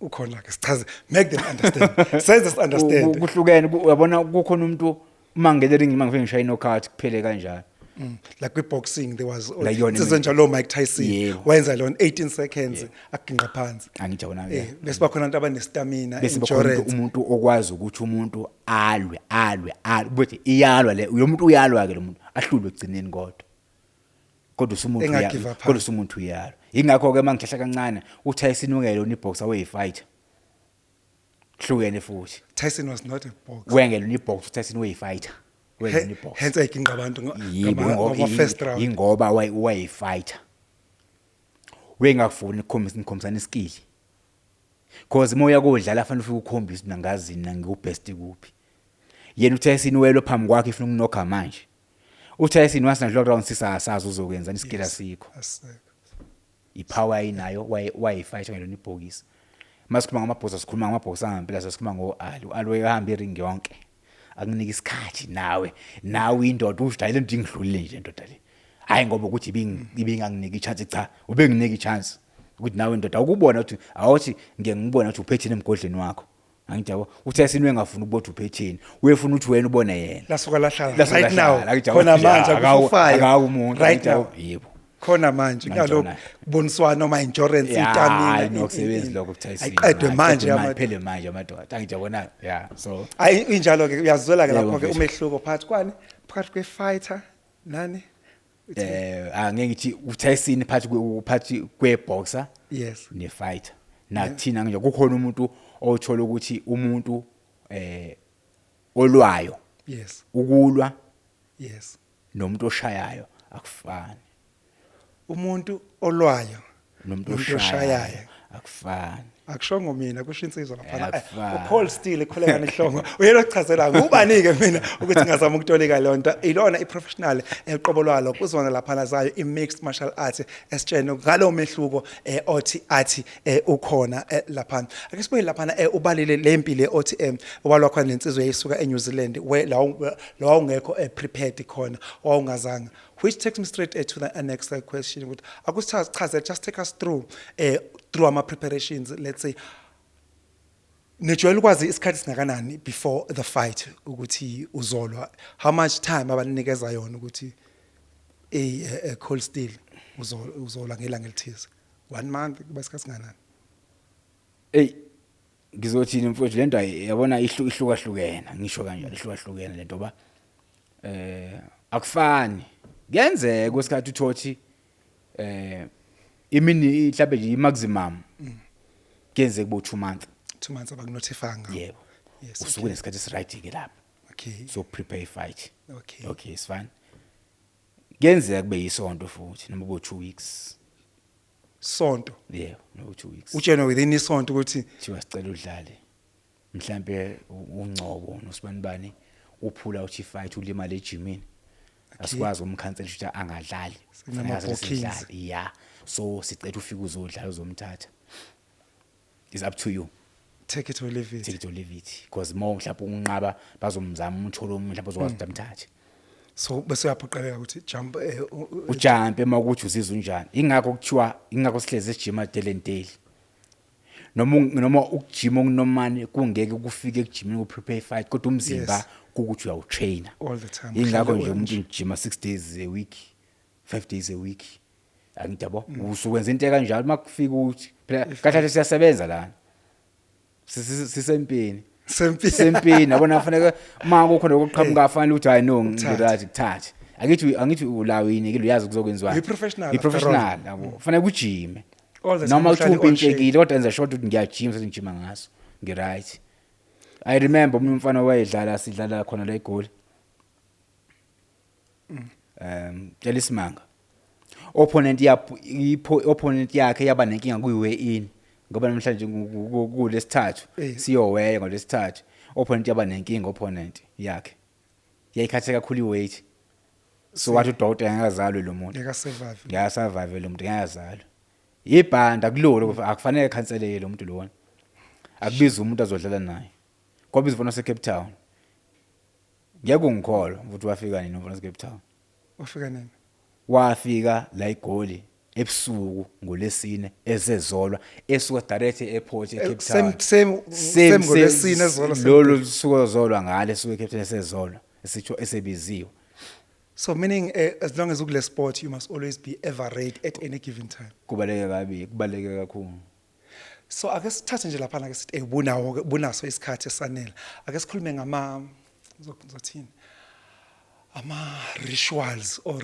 Ukhona ke sichaze, make them understand, senze si understand. Kuhlukene, uyabona kukhona umuntu uma ngene ring, uma ngifike ngishaya knockout kuphele kanjalo. Like kwi boxing there was Like yona sizwe njalo Mike Tyson Yebo. wenza lona 18 seconds aginqa phansi. Angijabona ke. Bese bakhona abantu abanestamina, Bese bakhona endurance. umuntu okwazi ukuthi umuntu alwe alwe alwe, ukuthi iyalwa le lo muntu, uyalwa ke lo muntu, ahlulwe ekugcineni, kodwa usumuntu Enga give up. Kodwa usumuntu uyalwa, ingakho ke mangihlehla kancane uTyson ungelona iboxer, weyifighter. Hlukene futhi. Tyson was not a boxer. Wengelona ibox uTyson, uyi-fighter, wengelona ibox. Hence ayiginqa abantu Yebo. ngama first round. Ingoba wayi-fighter, wengakufuni ukukhombisa, nikhombisana iskill, cause uma uya kodlala fanele ufike ukhombise mina ngazini na ngiwu-best kuphi. Yena uTyson welo phambi kwakhe ifuna ukunokha manje. UTyson wasinadlula round 6, asazi uzokwenza iskill, asikho. Asikho. Ipower ayinayo, wayi-fighter ngelona ibhokisi. Masikhuluma ngamabhosa, sikhuluma ngamabhosa angempela, sikhuluma ngo-Ali. U-Ali wayehamba iringi yonke, akunika isikhathi nawe indoda usho, "Hayi, le nto ingidlulile nje ndoda le." Hayi ngoba ukuthi ibinganginiki i-chance, cha, ubenginika i-chance ukuthi nawe ndoda ukubona ukuthi awuthi ngeke ngibone ukuthi uphetheni emgodleni wakho. Angithi yabo, uTyson wengafuni ukubona ukuthi uphetheni, uyefuna ukuthi wena ubone yena. Lasuka lahlala. Lasuka Right now. lahlala, angithi yabo, Khona manje akufire. Akawu umuntu. Right Angithi yabo, now. yebo. Khona manje Manje kunalokhu wona. kuboniswana noma endurance, Ya, itamina. hayi, nokusebenzi lokho kuTyson. Ayiqedwe manje. Phele manje amadoda, angithi yabona, yeah, so Hayi, injalo ke, uyazwela ke Yebo, lapho ke mfethu. umehluko phakathi kwani, phakathi kwe-fighter nani? Angeke ngithi uTyson phakathi kwe-boxer ne-fighter. Nakuthina nje kukhona umuntu othola ukuthi umuntu olwayo, ukulwa nomuntu oshayayo akufani. Umuntu olwayo nomuntu nomuntu oshayayo oshayayo. Akufani. Akushongo mina, kusho insizwa laphana. Akufani. uPaul Steele ekhuleka nehlongo uyena ochazela ngubani-ke mina ukuthi ngazama ukutolika leyo nto. Ilona i-professional eqobo lwalo kuzona laphana zayo i-mixed martial arts, esitshene ngalowo mehluko othi athi ukhona laphana. Ake sibuye laphana, ubalile le mpilo othi walwa khona nensizwa eyisuka eNew Zealand, where la wawungekho prepared khona, wawungazanga, which takes me straight to the next question ukuthi akusichaze, just take us through ama preparations. Let's say nijwayele ukwazi isikhathi singakanani before the fight ukuthi uzolwa? How much time abanikeza yona ukuthi a Cold Steel uzolwa ngelanga elithize? One month, kuba isikhathi singakanani? Ey, ngizothini mfowethu, lento yabona ihlukahlukene, ngisho kanjalo, ihlukahlukene lento ba akufani. Kuyenzeka kwesikhathi uthothi imini mhlawumbe nje i-maximum kuyenzeka kube 2 months. 2 months abakunotifyanga? Yebo. Usuke nesikhathi esiright ke lapho so prepare i-fight. Okay, it's fine. Kuyenzeka kube yisonto futhi noma kube 2 weeks. Sonto? Yebo, no, 2 weeks. Utshenwe within isonto ukuthi Kuthiwa sicela udlale mhlambe uNgcobo nosibanibani uphula uthi fight, ulimale ejimini, asikwazi umkhansela ukuthi angadlali. Sekunama Kufanele bookings. sidlale. Yeah, so sicela ufike uzodlala, uzomthatha, is up to you. Take it or leave it. Take it or leave it, because more mhlawumbe unqaba bazomzama umtholo omunye mhlawumbe uzokwazi ukuthi amthathe. So bese uyaphoqeleka ukuthi jump Ujumpe uma ukuthi uzizwa unjani. Ingakho kuthiwa, ingakho sihlezi sijima daily and daily, noma ukujima okunomane kungeke kufike ekujimeni ku-prepare fight, kodwa umzimba kukuthi uyawutraina All the time. Ingakho Uhlale nje umuntu ngijima 6 days a week, 5 days a week, angithi yabo, usukwenza into kanjalo uma kufika ukuthi phela kahle kahle siyasebenza lana. Sisempini. Sempini. Sempini, yabona, kufanele uma kukhona okuqhamuka fanele ukuthi hayi no, Ukuthathe. ngiright, kuthathe. Angithi ulawini ke, uyazi kuzokwenziwa. Uyi-professional after all. I-professional, yabo, kufanele kujime All the time noma uhlale uthi on shape. umpintshekile, kodwa enza sure ukuthi ngiyajima, sengijima ngaso, ngiright. I remember omunye umfana wayedlala, sidlala khona la eGoli, tshela isimanga, opponent yapho ipho opponent yakhe yaba nenkinga kuyi-weigh in, ngoba namhlanje kulesithathu siyoweya ngolesithathu. Opponent yaba nenkinga, opponent yakhe yayikhathe kakhulu i-weight, so wathi udokotela ngeke azalwe lo muntu. Ngeke asurvive. Ngeke asurvive lo muntu, ngeke azalwe ibhanda kulolo, akufanele khanseleke lo muntu lona, akubiza umuntu azodlala naye. Kwabiza umfana wase-Cape Town. Ngeke ungikholwa ukuthi wafika nini umfana wase-Cape Town. Wafika nini? Wafika la eGoli ebusuku ngolesine ezezolwa, esuka direct e-airport eCape Same Town. same ngolesine ezolwa, same. Lolu suku ozolwa ngale, esuka eCape Town esezolwa, esitho esebiziwe. So meaning as long as ukule sport, you must always be ever ready at any given time. Kubaleke kabi, kubaleke kakhulu. So ake sithathe nje laphana ke, sithi bunawo ke, bunaso isikhathi esanele. Ake sikhulume ngama, ngizothini, Ama rituals or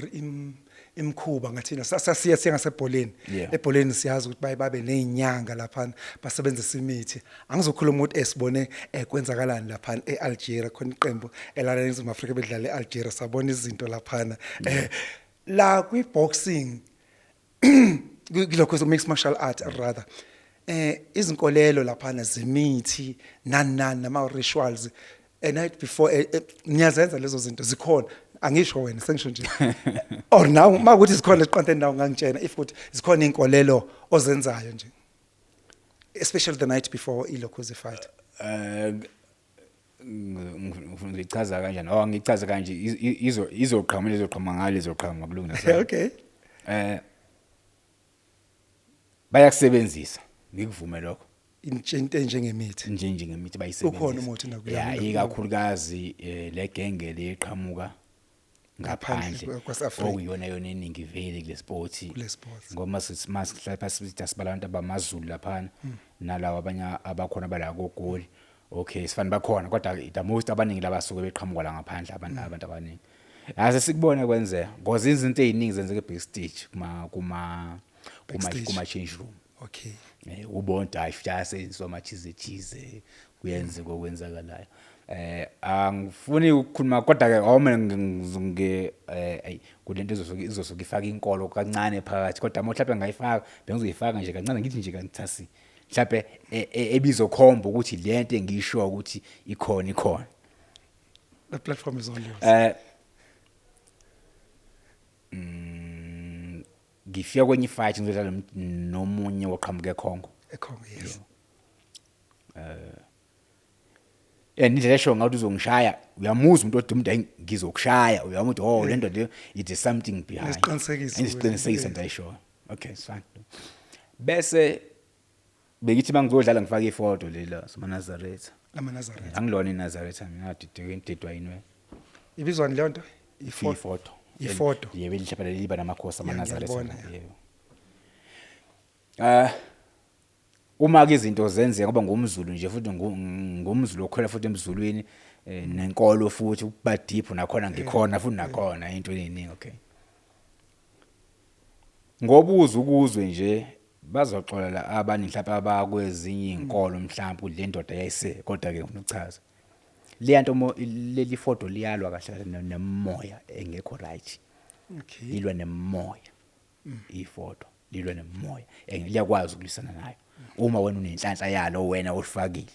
imkhuba ngathina sasiye singasebholeni. Ebholeni siyazi ukuthi baye babe nezinyanga lapha, basebenzisa imithi. Angizokhuluma ukuthi esibone kwenzakalani lapha eAlgeria. Khona iqembu elala eNingizimu Afrika bedlala eAlgeria, sabona izinto lapha. La kwi boxing, kulokho mixed martial art rather, izinkolelo laphana zemithi nani nani nama rituals a night before, niyazenza lezo zinto? Zikhona? Angisho wena, sengisho nje or now makuthi zikhona eqanteni nawo, ngangitshena if ukuthi zikhona inkolelo ozenzayo nje, especially the night before ilokho fight. Ngifuna ngichaza kanjani? Oh, ngichaza kanje, izoqhamuka, izoqhamuka ngale, izoqhamuka kulungile. Okay. Bayakusebenzisa, ngikuvume lokho. Into enjengemithi? Nje njengemithi bayisebenzisa. Ukhona umuthi Ya, ikakhulukazi le genge leqhamuka ngaphandle ngaphandle kwase-Afrika. Okuyiyona yona eningi vele kule sport. Kule sport. Ngoba sithi masihlala phansi sithi asibala abantu abamaZulu laphana nalawa abanye abakhona bala koGoli, okay, sifani bakhona, kodwa the most abaningi labasuke beqhamuka la ngaphandle, abantu abaningi ase sikubone kwenzeka ngoba izinto eziningi zenzeka backstage kuma Backstage. kuma change room. Ubona hayi futhi ayasebenziswa amathize thize, kuyenzeka okwenzakalayo. Angifuni ukukhuluma, kodwa ke awume nge ayi kulento izosuke ifaka inkolo kancane phakathi, kodwa mhlawumbe ngayifaka, bengizoyifaka nje kancane, ngithi nje kanithasi mhlawumbe ebizokhomba ukuthi lento engisho ukuthi ikhona ikhona. The platform is all yours. Ngifika kwenye fight ngizodlala nomunye oqhamuka eCongo. ECongo, yes. And indlela esho ngathi uzongishaya, uyamuzwa umuntu oduma umuntu, "Hayi, ngizokushaya." Uyamuntu, oh, le nto le, it is something behind. Isiqinisekiso. Isiqinisekiso into ayishoyo. Okay, it's fine. Bese bekithi mangizodlala ngifake ifoto lela samaNazaretha. AmaNazaretha. Angilona iNazaretha mina, ngadideka intidwa yinwe. Ibizwani leyo nto? Ifoto. Ifoto. Yebo, elihlapha liba namakhosi amaNazaretha. Ngiyalibona, yeah. Yebo. Uma ke izinto zenzeka, ngoba ngumZulu nje futhi ngumZulu okholwa futhi emZulwini, nenkolo futhi ukuba deep nakhona, ngikhona futhi nakhona into eziningi, okay. Ngobuza ukuzwe nje bazoxolela abaningi mhlawumbe abakwezinye izinkolo mhlawumbe le ndoda yayise, kodwa ke ngifuna ukuchaza. Leya nto leli foto liyalwa kahle kahle nemoya engekho right. Lilwa nemoya. Ifoto lilwa nemoya. Liyakwazi ukulwisana nayo. Uma wena unenhlanhla yalo wena olifakile.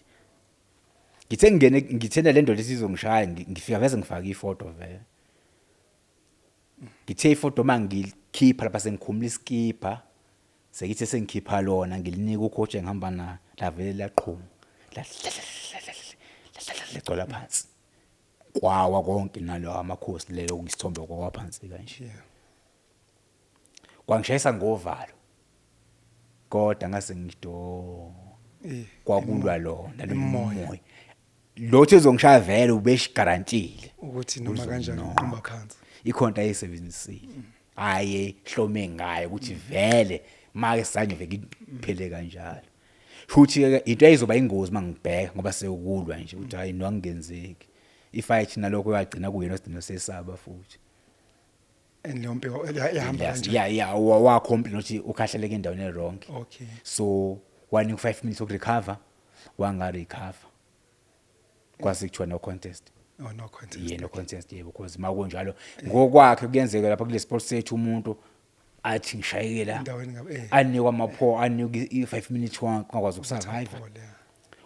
Ngithe ngingene ngithena le ndoda esizongishaya, ngifika bese ngifaka ifoto vele. Ngithe ifoto mangikhipha lapha sengikhumula iskipa, sekithi sengikhipha lona ngilinika ucoach engihamba na, lavele laqhuma. Lagcwala phansi. Kwawa konke nalo amakhosi lelo kuyisithombe kwawa phansi kanje. Kwangishayisa ngovalo. Kodwa ngase ngithi oh, kwakulwa lona lo Imoya. moya. Lo ezongishaya vele ubeshigarantile. Ukuthi noma kanjani Uzonginaka. uqumba phansi. Ikhonto ayisebenzisile. Aye hlome ngayo ukuthi vele make sanye veke iphele kanjalo. Futhi ke into ayizoba ingozi mangibheka ngoba sekukulwa nje ukuthi hayi no angenzeki. Ifight nalokho yagcina kuyena sigcina sesaba futhi. And leyo mpi yahamba kanjani? Yeah, wa complain ukuthi ukhahleleke endaweni e wrong. So wanika 5 minutes ukurecover, wanga recover. Kwase kuthiwa no contest. Oh, no contest. Yeah, no contest, yebo, because makunjalo ngokwakhe kuyenzeka lapha kule sport sethu umuntu athi ngishayekela Endaweni ngabe. Anikwa amapho, anikwa i5 minutes, wangakwazi ukusurvive. Phole, yeah.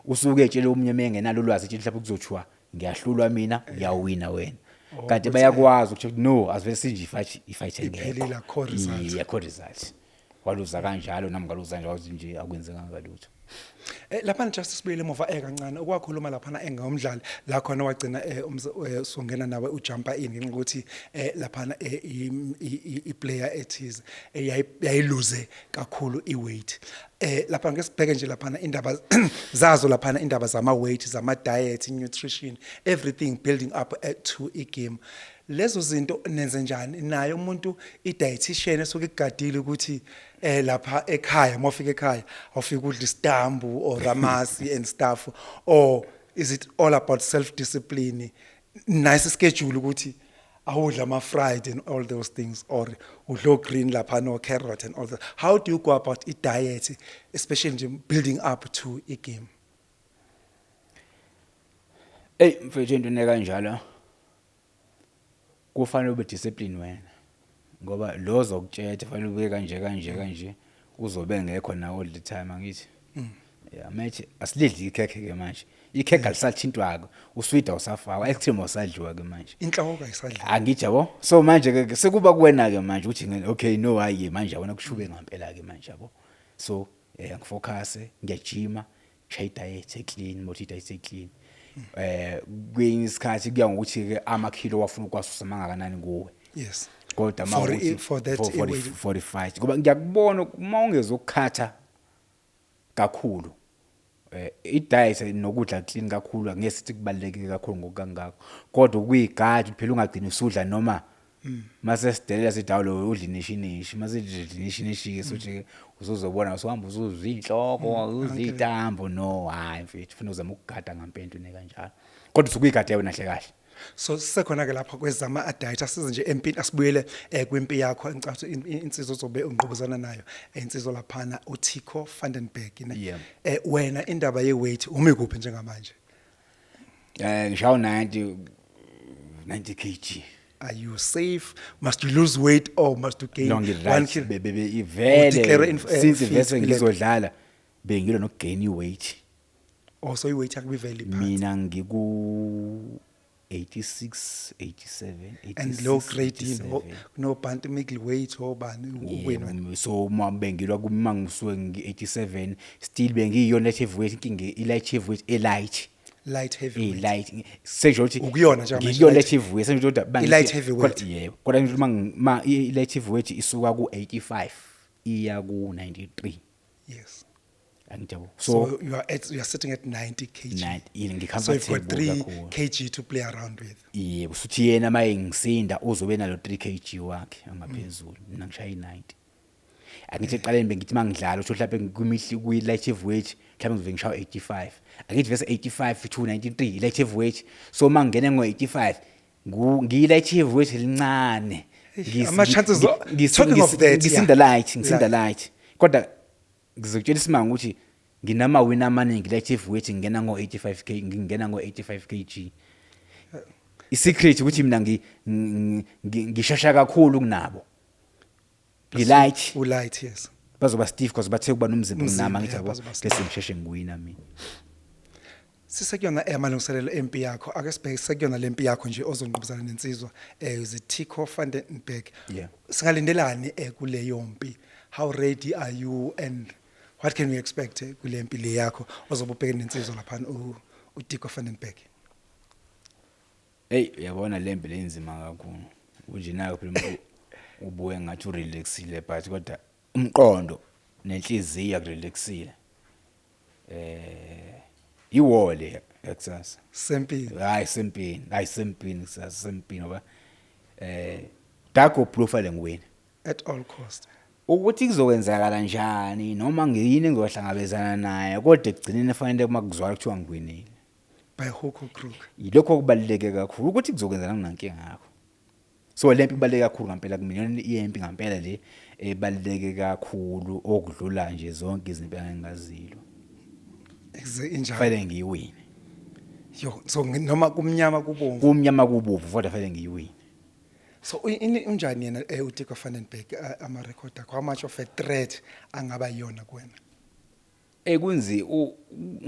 Usuke etshela omunye mengenalo ulwazi, etshela mhlawumbe kuzothiwa ngiyahlulwa mina, uyawina wena. Oh, Kanti ukuthi, bayakwazi ukuthi no, asivele sinje ifight, ifight engekho. Iphelile, akukho result. Yeah, akukho result. Waluza kanjalo, nami ngaluza kanjalo, wathi nje akwenzekanga lutho. Lapha just sibuyele emuva kancane, okwakhuluma lapha engomdlali la khona wagcina songena nawe ujumpa in ngenxa ukuthi lapha i player ethize yayiluze kakhulu iweight. Lapha ngeke sibheke nje lapha indaba zazo, lapha indaba zama weight, zama diet, nutrition, everything building up to i game. Lezo zinto nenze njani naye umuntu i dietitian esuke igadile ukuthi lapha ekhaya mawufika ekhaya awufika udla isitambu or amasi and stuff, or is it all about self discipline, nice schedule ukuthi Awudla ama fried and all those things, or udlo green lapha no carrot and all that? How do you go about i diet, especially nje building up to a game? Ey mfethu, into kanjalo kufanele ube discipline wena, ngoba lo zokutshela fanele ube kanje kanje kanje uzobe ngekho na all the time, angithi? Yeah, manje asilidli ikhekhe ke manje, ikhekhe alisathintwa ke, uswidi awusafakwa, ice cream awusadliwa ke manje. Inhloko ayisadli. Angithi yabo, so manje ke sekuba kuwena ke manje ukuthi okay, no, hayi manje yabona kushube ngempela ke manje, yabo. So ngifocus, ngiyajima, shaya diet clean, mothi diet clean. Kwenye isikhathi kuya ngokuthi ke amakhilo wafuna ukwasusa mangakanani kuwe. Kodwa mawukuthi For that weight. For the fight, ngoba ngiyakubona uma ungezokukhatha kakhulu, i-diet nokudla clean kakhulu angeke sithi kubaluleke kakhulu ngokangako, kodwa ukuyigada phela ungagcini usudla noma mase sidelela sithi awu lo udla inishinishi, mase udla inishinishi ke sothi usuzobona usuhamba usuzwa inhloko, uzwa itambo. No, hayi mfethu, ufuna uzama ukugada ngempela into kanjalo, kodwa usukuyigada wena kahle kahle. So sisekhona ke lapha kwezama diet, asize nje empini, asibuyele kwimpi yakho. Ngicabanga ukuthi insizwa ozobe ungqubuzana nayo, insizwa laphana uTico van den Berg, ne? Yeah. Wena indaba ye weight umi kuphi njengamanje? Ngishawu 90 kg. Are you safe? Must you lose weight or must you gain No, one ngi-right. kilo? Bebe Or declare ivele since fit vese kule- ngizodlala bengilo nokugain i-weight. Oh, so i-weight yakho ibivele iphansi. Mina ngiku 86, 87. And low grade, 87. No bantam middleweight obani uwini wena? Yebo, so uma bengilwa kuma ngisuke ngi-87, still bengiyiyona light heavyweight. Inkinga i-light heavyweight e-light. Light heavyweight. I-light sesho ukuthi Ukuyona njengamanje ngikuyona light- light heavyweight, sesho ukuthi I-light heavyweight. Yebo, kodwa ngisho uma i-light heavyweight isuka ku-85 iya ku-93. Angithi yabo? So, So you are sitting at 90 kg. 90. So you've got Ngicomfortable 3 kakhulu. kg to play around with. Yebo, suthi yena maye ngisinda uzobe nalo 3 kg wakhe angaphezulu, mina ngishaya i90. Angithi eqaleni bengithi mangidlala usho mhlawumbe kwimihli kwi light heavyweight mhlawumbe ngizobe ngishaya 85, angithi vese 85 to 93 light heavyweight, so mangene ngo 85 ngiyi light heavyweight elincane. Ama chances talking of that, yeah. Ngisinda light, ngisinda light, kodwa ngizokutshela isimanga ukuthi nginama win amaningi light heavyweight ngingena ngo 85 k, ngingena ngo 85 kg. I-secret ukuthi mina ngishesha kakhulu kunabo, ngi-light. U-light, yes. Bazoba stiff because bathe kuba nomzimba Umzimba, kunami, angithi yeah, yabo? Bazoba stiff. Bese ngisheshe ngiwina mina. Sisekuyona amalungiselelo empi yakho, ake sibheke sekuyona lempi yakho nje ozongqubuzana nensizwa Zitiko van den Berg. Singalindelani kuleyo mpi? How ready are you and what can we expect kule mpi le yakho ozobe ubhekene nensizwa lapha uTico van den Berg? Hey, uyabona lempi lenzima kakhulu unje nayo phela, umuntu ubuye ngathi urelaxile, but kodwa umqondo nenhliziyo akurelaxile. Iwole yakusasa. Sempini. Hayi, sempini, hayi, sempini kusasa, sempini, ngoba dark or blue fanele ngiwina. At all cost. Ukuthi kuzokwenzakala kanjani noma ngiyini engizohlangabezana naye, kodwa ekugcineni fanele uma kuzwakala kuthiwa ngiwinile. By hook or crook. Yilokho okubaluleke kakhulu, ukuthi kuzokwenzakala nginankinga ngakho. So lempi ibaluleke kakhulu ngempela kumina, iyona iyempi ngempela le ebaluleke kakhulu okudlula nje zonke izinto engingazilo. Injalo. Fanele ngiyiwine. Yo, so noma kumnyama kubomvu. Kumnyama kubomvu, kodwa fanele ngiyiwine. So unjani yena uTico van den Berg, ama record akho, how much of a threat angaba yona kuwena? Ekunzi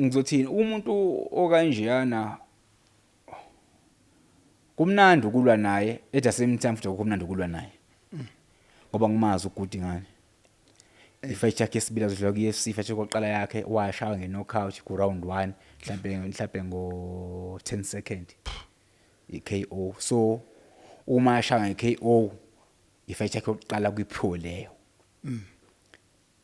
ngizothini, umuntu okanjeyana kumnandi ukulwa naye, at the same time futhi akumnandi ukulwa naye ngoba ngimazi uGudi ngani. I-fight yakhe yesibili azodlula ku-UFC, i-fight yokuqala yakhe washaywa nge-knockout ku-round 1, mhlambe ngo 10 second i-KO. So uma ashaya nge-KO, i-fight yakhe yokuqala kwi-pro leyo.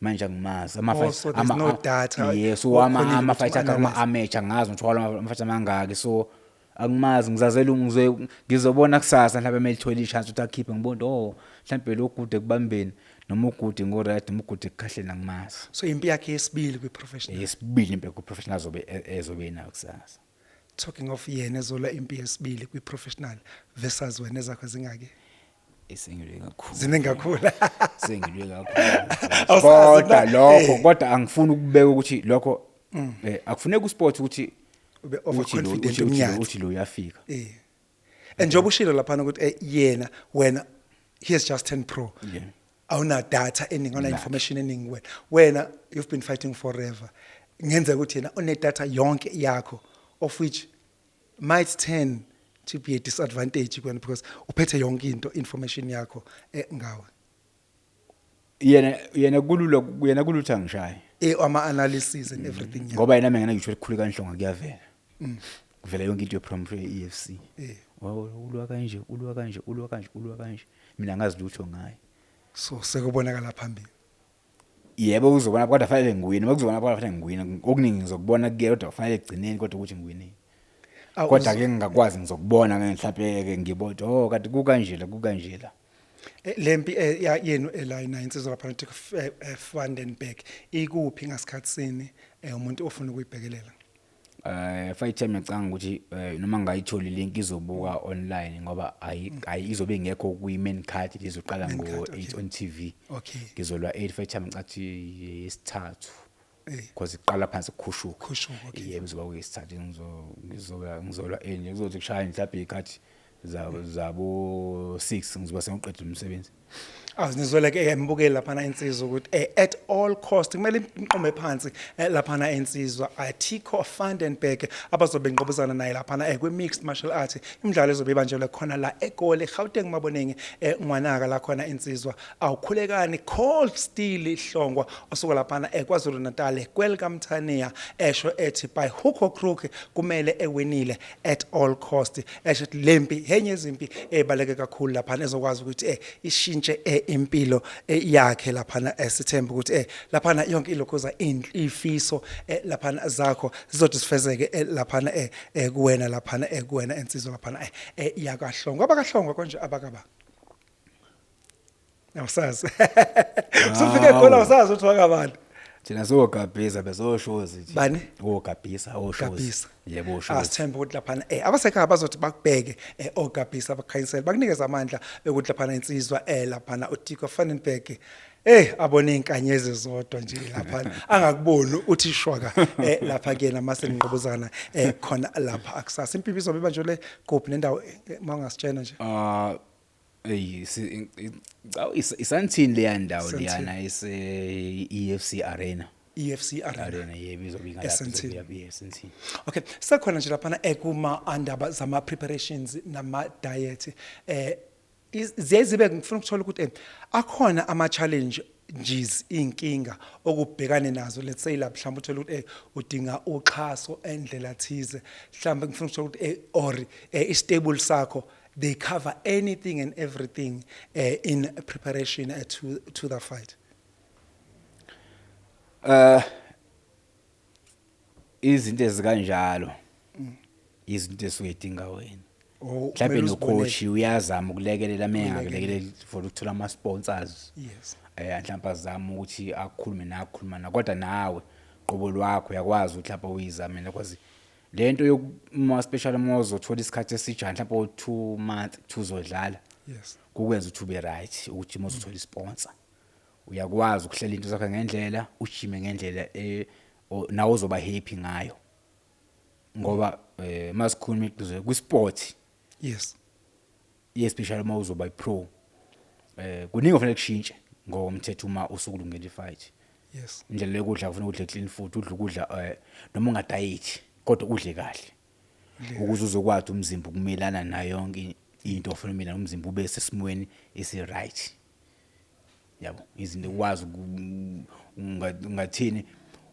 Manje angimazi ama Oh, so there's no data Yeah, so ama okhonile ama ukuthi fight akhe ama u-analyze. amateur, angazi ngithola ama fight amangaki, so angimazi. Ngizazela ngizobona kusasa mhlawumbe melithola i-chance ukuthi akhiphe, ngibone, oh, mhlawumbe lo gude ekubambeni noma ugude ngo right noma ugude ekukhahleni, angimazi. So impi yakhe yesibili kwi-professional. Yesibili impela ku-professional azobe ezobe nayo kusasa. Talking of yena ezolwa impi yesibili kwi-professional versus wena, ezakho zingaki? Esengilwe kakhulu. Ziningi kakhulu. Sengilwe kakhulu. Awusazi Kodwa lokho kodwa angifuni ukubeka ukuthi lokho akufuneki usport ukuthi Ube uthi lo- overconfident, umnyathi. uthi lo uyafika. And njengoba ushilo laphana ukuthi yena, wena, he has just turned pro. Awuna data eningi, awuna information eningi wena. Wena you've been fighting forever. Ngenzeka ukuthi yena une data yonke yakho, of which might turn to be a disadvantage kuwena because uphethe yonke into, information yakho ngawe. Yena kulula, yena kulutha angishaye. Ama analysis and everything, yeah. Ngoba yena mengena ngisho elikhulu kanhlonga kuyavela. Kuvela yonke into ye-promo ye-EFC. Ulwa kanje, ulwa kanje, ulwa kanje, ulwa kanje. Mina ngazi lutho ngaye. So sekubonakala phambili. Yebo, uzobona, kodwa fanele ngiwine. Makuzobona kodwa fanele ngiwine. Okuningi ngizokubona kuye, kodwa fanele egcineni kodwa ukuthi ngiwine. Kodwa ke ngingakwazi, ngizokubona ke mhlawumbe ke ngibona, oh, kanti kukanje la, kukanje la. Lempi yenu ela insizwa lapha Vandenberg ikuphi, ngasikhathi sini, umuntu ofuna ukuyibhekelela? Fight time ngicanga ukuthi noma ngayitholi link izobuka online ngoba ayi izobe ingekho kwi main card, izoqala Main ngo card, okay. 8 on TV. Okay. Ngizolwa 8, fight time ngicathi yesithathu. Because iqala phansi kukhushuka. Khushuka, okay. Yebo, izoba kuyisithathu, ngizolwa 8 nje, kuzothi kushaya mhlawumbe ikhathi zabo 6 ngizoba sengiqedile umsebenzi. Azinizwele ke mbukeli laphana insizwa ukuthi at all cost kumele inqome phansi laphana insizwa Tico Vandenberg abazobe benqobuzana naye laphana kwi mixed martial art, imidlalo ezobe ibanjelwe khona la eGoli, Gauteng, Maboneng, ngwanaka la khona insizwa awukhulekani Cold Steel Hlongwa osuka laphana eKwaZulu Natal kwelikaMthaniya, esho ethi by hook or crook kumele ewinile at all cost, esho ethi lempi henye izimpi ebaleke kakhulu laphana ezokwazi ukuthi ishintshe impilo yakhe laphana. Sithemba ukuthi laphana yonke ilokhuza ifiso laphana zakho zizothi sifezeke laphana kuwena laphana kuwena ensizwa laphana yakaHlongwa, abakaHlongwa konje abakaba awusazi, usufike khona, awusazi ukuthi wakabani. Thina sogabhisa bezoshozi thina. Bani? Ogabhisa, oshozi. Gabhisa. Yebo, oshozi. Asithembe ukuthi laphana abasekhaya bazothi bakubheke ogabhisa, bakukhanyisele, bakunikeze amandla ukuthi laphana insizwa laphana uTico Vandenberg abone inkanyezi zodwa nje laphana, angakuboni uthi shwaka lapha kuyena mase ninqobuzana khona lapha akusasa. Impimpi izobe ibanjelwe kuphi nendawo, mawungasitshena nje? Ah, ey, iSandton leya ndawo. Sandton. Leyana ise EFC Arena. EFC Arena. Arena, yebo, izobe ingalapho. eSandton. Izobe eSandton. Okay, sekhona nje laphana ekuma andaba zama preparations nama diet, ziye zibe, ngifuna ukuthola ukuthi akhona ama challenge njes, inkinga okubhekane nazo, let's say la mhlawumbe uthola ukuthi udinga uxhaso endlela thize, mhlawumbe ngifuna ukuthola ukuthi or istable sakho, they cover anything and everything in preparation to the fight? Izinto ezikanjalo, izinto esuyidinga wena. Or Mhlawumbe kumele uzibonele. no-coach uyazama ukulekelela, mengakulekelela for ukuthola ama sponsors. Mhlawumbe azama ukuthi akukhulume nakukhuluma na, kodwa nawe qobo lwakho uyakwazi ukuthi lapho uyizamele, because lento yokuma special uma uzothola isikhathi esijana mhlawumbe 2 months uzodlala, kukwenza ukuthi ube right ukuthi uma uzothola isponsor uyakwazi ukuhlela into zakho ngendlela, ujime ngendlela nawe uzoba happy ngayo, ngoba masikhuluma iqiniso kwisport, especially uma uzoba i-pro, kuningi ofanele kushintshe ngokomthetho uma usukulungela ifight. Indlela yokudla, kufanele udle clean food, udle ukudla noma ungadiet kodwa udle kahle ukuze uzokwazi umzimba ukumelana nayo yonke into ofuna mina, umzimba ube sesimweni esi right, yabo, izinto ukwazi ungathini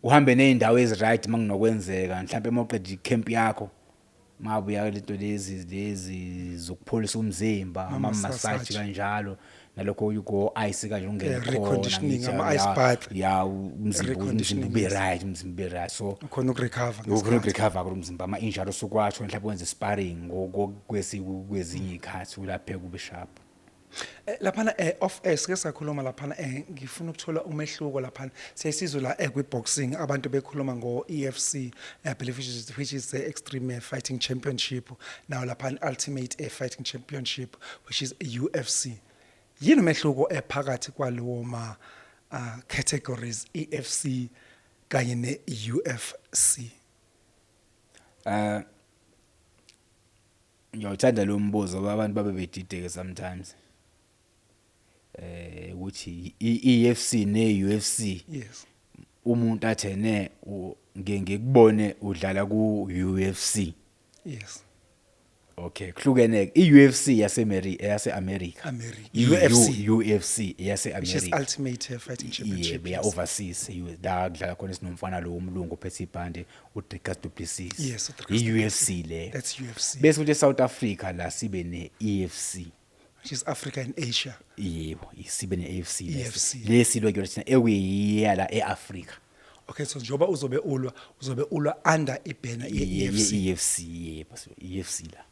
uhambe nezindawo ezi right makunokwenzeka, mhlawumbe mawuqeda icamp yakho mabuya lento lezi zokupholisa umzimba, ama Ama-massage. Massage kanjalo, nalokho you go ice kanje ungene Yeah, khona, reconditioning, ngithi, ama-ice bath. Ya, umzimba Reconditioning, ube yes. right, umzimba ube right, so Ukhona ukurecover ukhona ngesikhathi. ukurecover kulo mzimba, ama injury osukwasho, mhlawumbe wenze sparring kwezinye izikhathi ulaphe kube sharp. Laphana off air sike sakhuluma laphana, ngifuna ukuthola umehluko laphana. Siyasizwe la kwi-boxing abantu bekhuluma ngo-EFC, I believe, which is the Extreme Fighting Championship. Now laphana Ultimate Fighting Championship, which is UFC. Yini umehluko ephakathi kwalowo ma categories, EFC kanye ne-UFC? Ngiyawuthanda lo mbuzo ngoba abantu babe bedideke sometimes ukuthi i-EFC ne-UFC. Umuntu athene ngikubone udlala ku UFC. Okay, kuhlukene. I-UFC yase America. America. UFC. UFC yase Which is America. Ultimate Fighting Championship. Yebo, ya overseas, la kudlala khona sinomfana lo umlungu ophethe ibhande, uDricus du Plessis. Yes, uDricus du. I-UFC le. That's UFC. Bese kuthi eSouth Africa la sibe ne-EFC. Which is Africa and Asia. Yebo, sibe ne-AFC. EFC. Lesilwa kuyona thina ekuyiya la eAfrica. Okay, so njengoba uzobe ulwa under i-banner ye-EFC. Ye-EFC, yebo, so EFC la.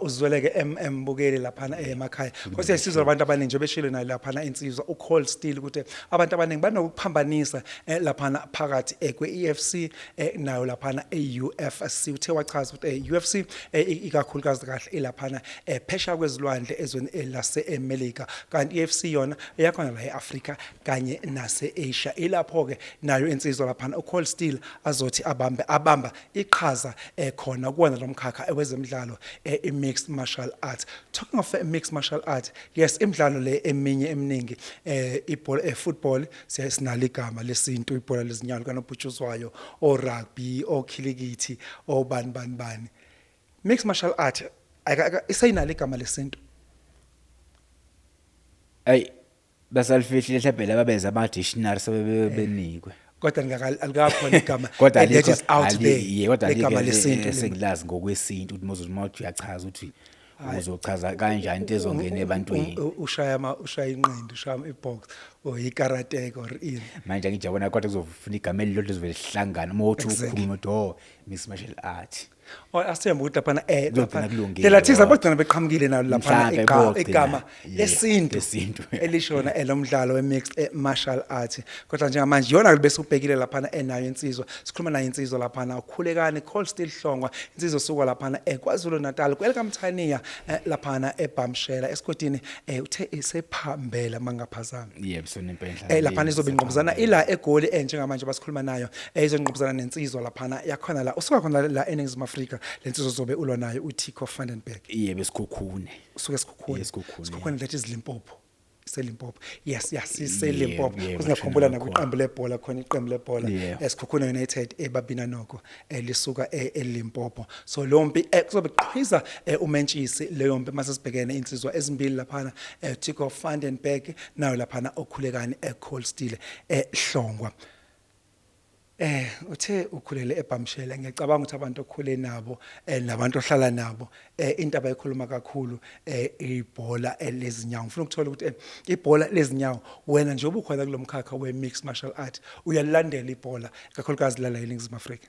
Uzweleke mbukeli laphana emakhaya. Kodwa siyasizwa abantu abaningi nje beshilo nayo laphana insizwa uCold Steel ukuthi abantu abaningi banokuphambanisa laphana phakathi kwe-EFC nayo laphana e-UFC. Uthe wachaza ukuthi UFC ikakhulukazi kahle ilaphana phesheya kwezilwandle ezweni lase eMelika, kanti EFC yona iyakhona la eAfrica kanye nase-Asia. Ilapho ke nayo insizwa laphana uCold Steel azothi abambe abamba iqhaza khona kuwona lo mkhakha wezemidlalo, i-mixed martial arts. Talking of mixed martial art, yes, imidlalo le eminye eminingi, ibhola, football, siyasinalo igama lesintu, ibhola lezinyawo kanobhutshuzwayo, o rugby, o khilikithi, o bani bani bani. Mixed martial art isayinalo igama lesintu? Ayi, basalifihlile mhlawumbe laba benza ama dictionary sebebenikwe. Kodwa alikakhona igama Kodwa that is out there. Yeah, kodwa legama alikho lesintu. Esengilazi ngokwesintu ukuthi moses uma uthi uyachaza ukuthi uzochaza kanjani into ezongena ebantwini. Ushaya inqindi, ushaya i-box or ikarate or ini. Manje ngijabona, kodwa kuzofuna igama elilodwa lizovele lihlangane uma uthi ukhuluma uthi, "Oh, mixed martial art." Oh, asithembe ukuthi laphana Kuzogcina lapha kulungile, lela thiza ngoba bagcina beqhamukile nalo laphana mhlampe bogcina, igama yeah, lesintu lesintu. elishona elomdlalo we-mixed martial art. Kodwa njengamanje iyona bese ubhekile laphana enayo insizwa, sikhuluma nayo insizwa laphana uKhulekani Cold Steel Hlongwa, insizwa suka laphana eKwaZulu Natal kwelikaMthaniya, laphana eBhamshela esigodini, uthe isephambela mangaphazami. Yebo, sona impela. Laphana izobe ingqubuzana ila eGoli, njengamanje basikhuluma nayo, izongqubuzana nensizwa laphana yakhona la usuka khona la eNingizimu Afrika. Lensizwa zobe ulwa nayo uTico van den Berg. Yebo, eSikhukhune. Usuke eSikhukhune? Esikhukhune. Sikhukhune, that is Limpopo, iseLimpopo. Yes, iseLimpopo. Yebo, Kuzingakhumbula khona. Nakwiqembu lebhola khona, iqembu lebhola eSikhukhune United eBabina noko, lisuka eLimpopo. So leyo mpi kuzobe qhiza umentshisi leyo mpi mase sibhekene insizwa ezimbili laphana, Tico van den Berg nayo laphana oKhulekani eCold Steel eHlongwa. Uthe ukhulele eBhamshela. Ngiyacabanga ukuthi abantu okhule nabo nabantu ohlala nabo, into abayikhuluma kakhulu ibhola lezinyawo. Ngifuna ukuthola ukuthi ibhola lezinyawo, wena njengoba ukhona kulomkhakha we mixed martial art, uyalilandela ibhola kakhulukazi la eNingizimu Afrika?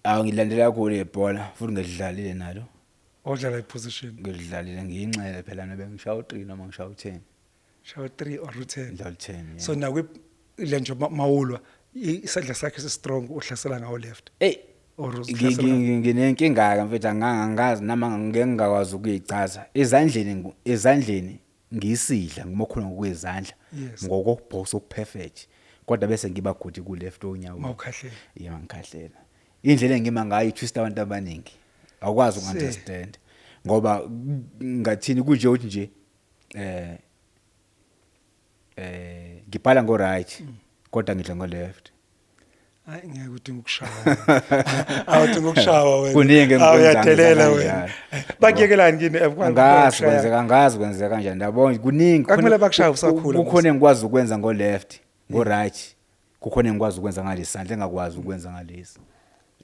Awu, ngilandela kakhulu ibhola futhi ngidlalile nalo. Odlala i-position? Ngidlalile, ngiyinxele phela nobe ngishaya u3 noma ngishaya u10. Shaya 3 or 10? Ngidlala u10, yeah. So nakwi le nje mawulwa isandla sakhe si-strong, uhlasela ngawo left Ey, or uzihlasela nginenkinga ke mfethu, angangazi nama ngeke ngingakwazi ukuyichaza. Ezandleni ngiyisidla ngimokhona ngokwezandla ngokokubhoxa okuperfect. Kodwa bese ngiba good ku left onyawo. Mawukhahlela. Yebo, ngikhahlela. Indlela engima ngayo i-twist abantu abaningi. Awukwazi uku-understand. Ngoba ngathini kunje ukuthi nje ngibhala ngo right kodwa ngidla ngo left. Hayi, ngeke, udinga ukushawa, awudinga ukushawa wena. Kuningi engikwenzayo. Uyadelela wena. Kanjalo. Bakuyekelani kini? Angazi kwenzeka kanjani, yabo, kuningi. Kwakumele bakushaye usakhula. Kukhona engikwazi ukwenza ngo left, ngo right, kukhona engikwazi ukwenza ngalesandla engakwazi ukwenza ngalesi.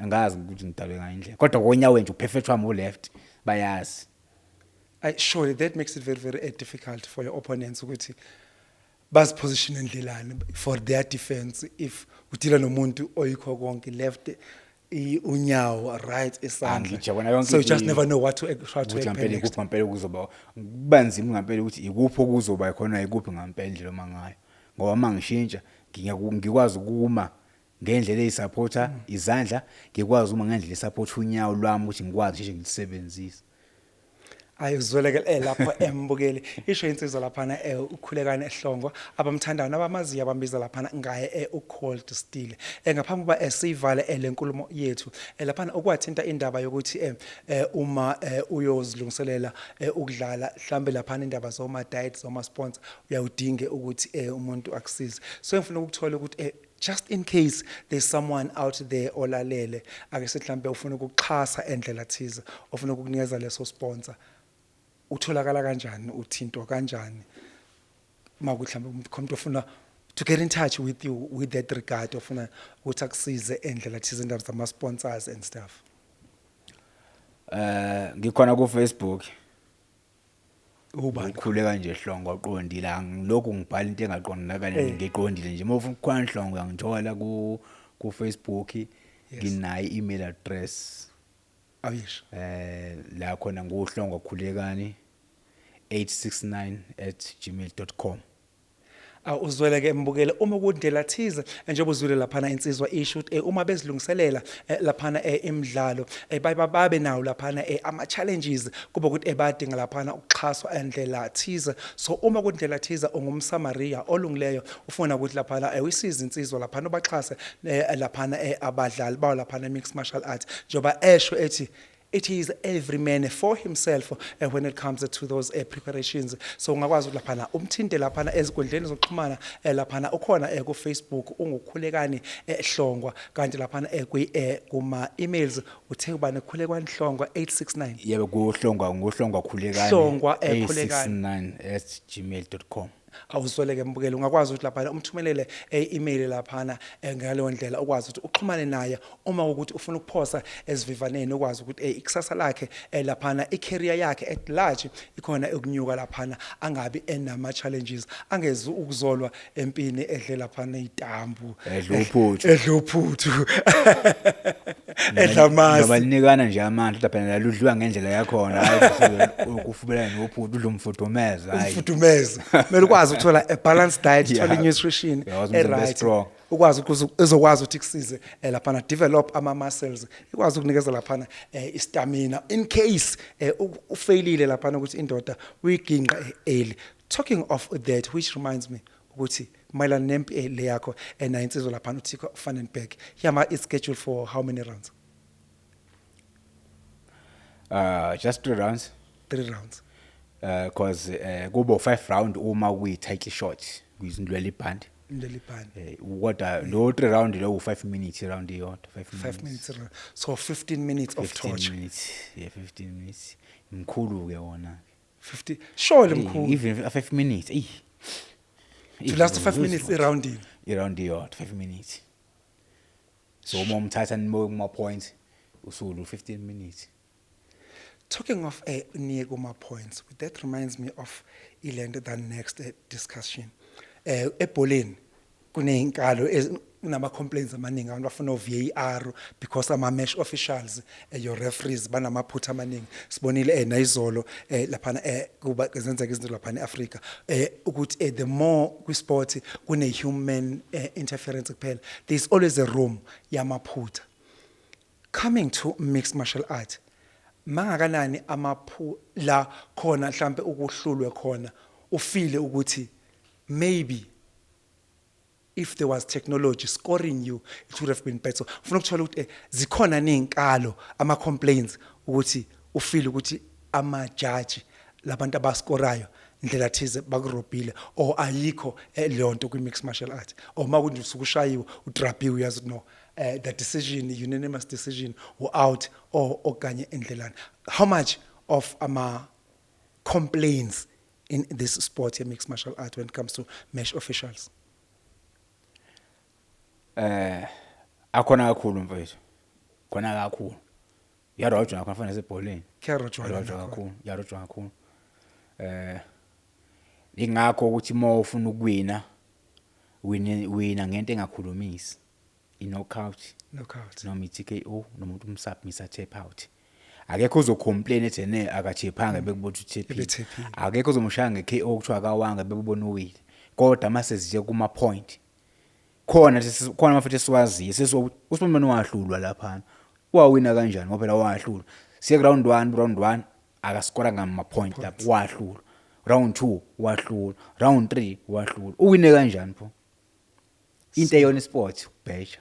Angazi ukuthi ngidalwe ngayindlela, kodwa konyawo nje uperfect wami u left, bayazi. Surely that makes it very very difficult for your opponents ukuthi baziposition endlelani for their defense if udila nomuntu oyikho konke, left Unyawo, right, isandla. Angithi yabona yonke So you just into. never know what to try to Ukuthi happen ngampela next. ikuphi ngampela kuzoba kuba nzima ngampela, ukuthi ikuphi okuzoba khona, ikuphi ngampela indlela oma ngayo, ngoba uma ngishintsha ngikwazi ukuma ngendlela eyisupporta izandla, ngikwazi uma ngendlela esupport unyawo lwami, ukuthi ngikwazi nje ngilisebenzise. Ayizweleke lapho, embukeli. Isho insizwa laphana, uKhulekane Hlongwa, abamthandayo nabamaziyo abambiza laphana ngaye uCold Steel. Ngaphambi kuba siyivale lenkulumo yethu, laphana okwathinta indaba yokuthi uma uyozilungiselela ukudlala, mhlambe laphana indaba zoma diet, zoma sponsor, uyawudinge ukuthi umuntu akusize. So ngifuna ukuthola ukuthi just in case there's someone out there olalele, ake sithi mhlambe ufuna ukuxhasa endlela thize, ofuna ukukunikeza leso sponsor, utholakala kanjani, uthintwa kanjani, makuthi mhlawumbe umuntu ofuna to get in touch with you with that regard, ofuna ukuthi akusize endlela thize, indaba zama sponsors and stuff? Ngikhona ku Facebook. Ubani? Ukhuleka nje Hlongwa qondile, angilokhu ngibhala into engaqondakali. Ngiqondile nje. Uma ufuna ukukhona Hlongwa, ngithola ku Facebook. Nginayo email address. Awuyisho. La khona nguHlongwa Khulekani 869@gmail.com. Uzwele ke, mbukele, uma kundlela thize, njengoba uzwile laphana insizwa isho ukuthi uma bezilungiselela laphana imidlalo, babe nawo laphana ama challenges, kuba ukuthi badinga laphana ukuxhaswa endlela thize. So uma kundlela thize ungumsamaria olungileyo, ufuna ukuthi laphana uyisize insizwa laphana, ubaxhase laphana abadlali bawo laphana mixed martial arts, njengoba esho ethi it is every man for himself when it comes to those preparations. So ungakwazi ukuthi laphana umthinte laphana ezinkundleni zokuxhumana. Laphana ukhona ku Facebook unguKhulekani Hlongwa, kanti laphana kwi kuma emails uthe ubani? Khulekani Hlongwa 869? Yebo, kuHlongwa, nguHlongwa Khulekani. Hlongwa, Khulekani. 869@gmail.com. Awuzweleke, mbukeli, ungakwazi ukuthi laphana umthumelele e-email laphana ngaleyo ndlela, ukwazi ukuthi uxhumane naye uma ukuthi ufuna ukuphosa esivivaneni, ukwazi ukuthi ikusasa lakhe laphana, i-career yakhe at large ikhona ukunyuka laphana, angabi enama challenges, angezi ukuzolwa empini edle laphana izitambu. Edla uphuthu. Edla uphuthu, edla amasi. Ngoba linikana nje amandla, kodwa phela ludliwa ngendlela yakhona, hayi ukufubelana nophuthu, udla umfudumeza, hayi. Umfudumeza, kumele ukwazi ukuthola a balanced diet, uthole nutrition Uyakwazi umzimba e-right, strong. Ukwazi ukuthi uzokwazi ukuthi kusize laphana develop ama muscles, ikwazi ukunikeza laphana istamina in case ufailile laphana ukuthi indoda uyiginqa early. Talking of that, which reminds me ukuthi mayelana nempi le yakho nayo insizwa laphana uThiko Vandenberg, yama is scheduled for how many rounds? Just three rounds. Three rounds. Cause kubo 5 round uma kuyi title shot, kuyizindlwela ibhandi. Leli bhandi. Kodwa lo 3 round lo u5 minutes round iyodwa, 5 5 minutes round. So 15 minutes of 15 torture. minutes, yeah, 15 minutes, mkhulu ke wona. 50, surely Eh, mkhulu. Even 5 minutes, eh. To last 5 minutes eroundini? Iround iyodwa 5 minutes, so uma umthatha nibo kuma points usulu 15 minutes. Talking of niye kuma points, that reminds me of ilento, the next discussion. Ebholeni kunezinkalo kunama complaints amaningi, abantu bafuna o VAR because ama match officials, your referees banamaphutha amaningi. Sibonile nayizolo laphana kuba kuzenzeka izinto laphana eAfrica, ukuthi the more kwi sport kune human interference kuphela, there's always a room yamaphutha. Coming to mixed martial art, mangakanani amaphu la khona mhlambe ukuhlulwe khona, ufile ukuthi maybe if there was technology scoring you, it would have been better? Ufuna ukuthola ukuthi zikhona nezinkalo, ama complaints ukuthi ufile ukuthi ama judge, labantu abascorayo indlela thize bakurobhile, or ayikho leyo nto kwi mixed martial art, or makunje usukushayiwe, udrapiwe, uyazi ukuthi no, the decision, unanimous decision, or out or okanye endlelani? How much of ama complaints in this sport ye mixed martial art when it comes to match officials? Akhona kakhulu, mfethu, khona kakhulu, yarojwa nakhona, fana nasebholeni. Kuyarojwana Yarojwa nakhona. kakhulu, yarojwa kakhulu. Ingakho ukuthi uma ufuna ukuwina, wina, wina ngento engakhulumisi, i knockout. Knockout. Noma i-TKO, noma umuntu umsubmit, tap out. Akekho ozocomplain ethi ene akathephanga, bekubona ukuthi uthephile. Ebethephile. Akekho ozomshaya nge-KO kuthiwa akawanga, bekubona uwile. Kodwa mase ziye kuma point khona khona amafuthi esiwaziyo sesiwa uSibonibani wahlulwa laphana, wawina kanjani? Ngoba phela wahlulwa. Siye round 1, round 1 akaskora ngama point lapho, wahlulwa. Round 2 wahlulwa, round 3 wahlulwa, uwine kanjani pho? Into eyona isport ukubheja.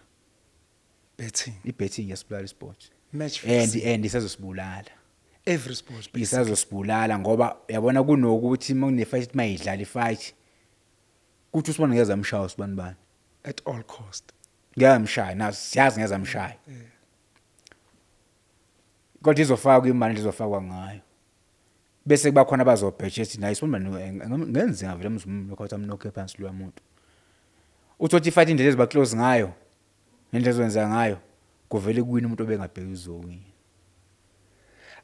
Betting. I-betting yasibulala isport. Match And fixing. And isazosibulala. Every sport, basically. Isazosibulala ngoba yabona kunokuthi uma kune-fight, mayidlala i-fight, kuthi usibona ngeze amshaya usibani bani. At all cost. Ngeke amshaya, naso siyazi ngeze amshaya. Kodwa izofakwa imali, izofakwa ngayo, bese kuba khona abazobheja ethi naye sibona ngenzeka vele umzimba amnokhe phansi loya muntu. Uthothi ifight indlela eziba close ngayo nendlela ezwenza ngayo, kuvele kuwina umuntu obengabheki uzowina.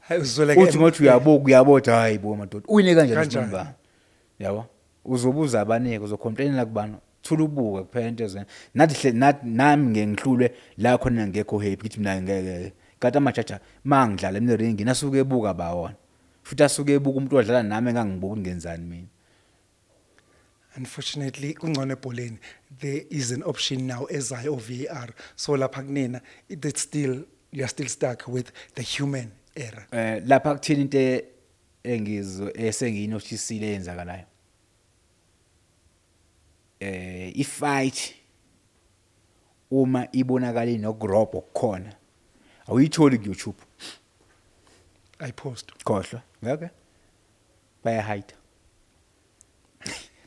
Hayi, uzweleke. Uthi ngothi uyabuka, uyabona, hayi bo madoda, uwine kanjani? Kanjani? Sibona, yabo, uzobuza abanike, uzocomplainela kubani? Thula, ubuke kuphela into ezweni. Nathi nami ngeke ngihlulwe la khona, ngekho happy ngithi mina ngeke, kanti amajaja mangidlala mina ring nasuke ebuka bawona, futhi asuke ebuka umuntu odlala nami engangibuki ngenzani mina. Unfortunately kungcono ebholeni, there is an option now ezayo, VAR. So lapha kunina it's still, you are still stuck with the human error. Lapha kuthini into engizo esengiyinotisile eyenzakalayo, ifight uma ibonakala inokurobho kukhona, awuyitholi ku YouTube. I post. Khohlwa, ngeke, bayahide,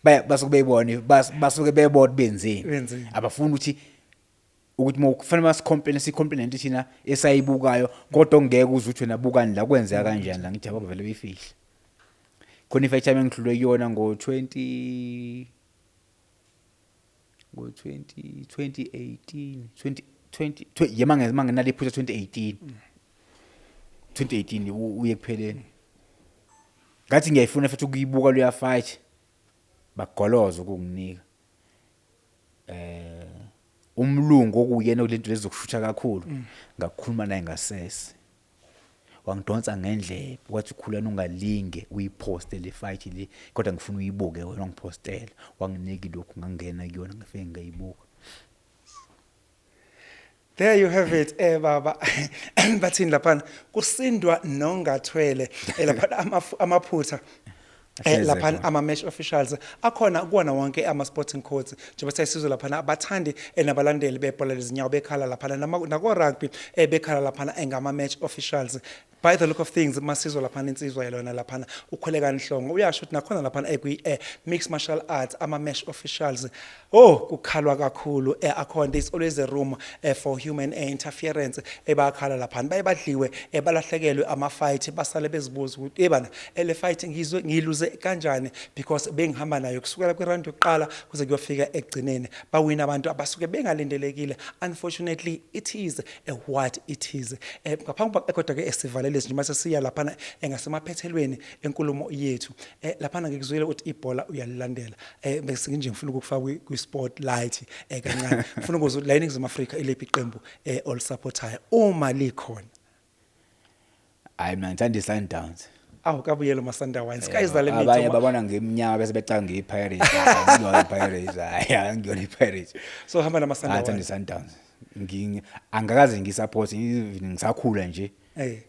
baya basuke beyibone, basuke bebona benzeni. Benzeni. Abafuni ukuthi kufanele masicomplain, sicomplain into thina esayibukayo, kodwa ngeke uze uthi wena bukani la, kwenzeka kanjani la. Ngithi yabo, vele beyifihle khona ifight yami engihlulwe kuyona ngo 20 ngo 20 2018 20 20 yema mangenalo iphutha, 2018, 2018 uye kupheleni. Ngathi ngiyayifuna futhi ukuyibuka leya fight, bagoloza ukunginika umlungu okuyena kulento lezokushutha kakhulu. Ngakhuluma naye ngasese, wangidonsa ngendlebe, wathi, "Khulana, ungalinge uyiposte le fight le, kodwa ngifuna uyibuke wena." Wangipostela, wanginika lokhu, ngangena kuyona, ngafike ngayibuka. There you have it, baba. Bathini laphana? Kusindwa nongathwele. Laphana amaphutha Ahleze laphana khona. Ama match officials akhona kuwona wonke ama sporting codes, njengoba sesizwe laphana abathandi nabalandeli bebhola lezinyawo bekhala laphana, nako rugby bekhala laphana engama match officials. By the look of things, masizwe laphana insizwa yelona laphana uKhulekani Hlongwa uyasho ukuthi nakhona laphana kwi mixed martial arts ama match officials, oh, kukhalwa kakhulu akhona. There's always a room for human interference. Ebakhala laphana baye badliwe, balahlekelwe ama fight, basale bezibuza ukuthi ebana le fight ngizwe ngiluze kanjani, because bengihamba nayo kusukela kwi round yokuqala kuze kuyofika ekugcineni, bawina abantu abasuke bengalindelekile. Unfortunately it is what it is. Ngaphambi kodwa ke esivalele nje, mase siya laphana engasemaphethelweni enkulumo yethu, laphana ngikuzwile ukuthi ibhola uyalilandela. Bese nje ngifuna ukufaka kwi spotlight kancane, ngifuna ukuzwa ukuthi la eNingizimu Afrika ilephi iqembu olisupportayo uma likhona? Hayi, mina ngithanda i-Sundowns. Awu, kabuyelo maSundowns kayizale. Abanye babona ngemnyama bese becanga nge-Pirates. Angiyona i-Pirates, hayi, angiyona i-Pirates. So hamba Ngathanda nama-Sundowns. i-Sundowns. Angakaze ngisupport even ngisakhula nje.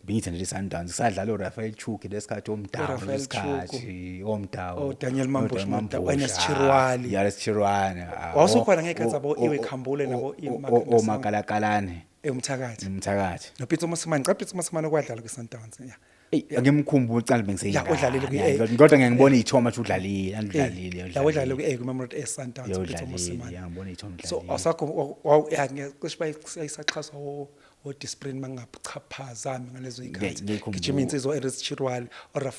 Bengithanda i-Sundowns kusadlala uRafael Chuki lesikhathi, omdawu. URafael Lesikhathi omdawu. O-Daniel Mambush Mudau, Ernest Chirwali. Ya, Ernest Chirwali. Wawusukhona ngey'khathi zabo Iwe Khambule nabo oMakalakalane. Umthakathi. Umthakathi. NoPitso Mosimane. Cha, Pitso Mosimane okwadlala kwi-Sundowns, ya. Ey, angimkhumbuli cala bengiseyingane. Ya, udlalile Kodwa ngeke ngibone iy'thombe athi udlalile, udlalile. La udlalile kwi-Mamelodi Sundowns, Ya, uPitso udlalile, Mosimane. ya, ngibona iy'thombe So udlalile. awusakho ya, ngiyacishe bayisaxhaswa o-Disprin mangachaphazami ngalezo y'khathi. Ngiyikhumbula. Gijima insizwa Ernest Chirwali or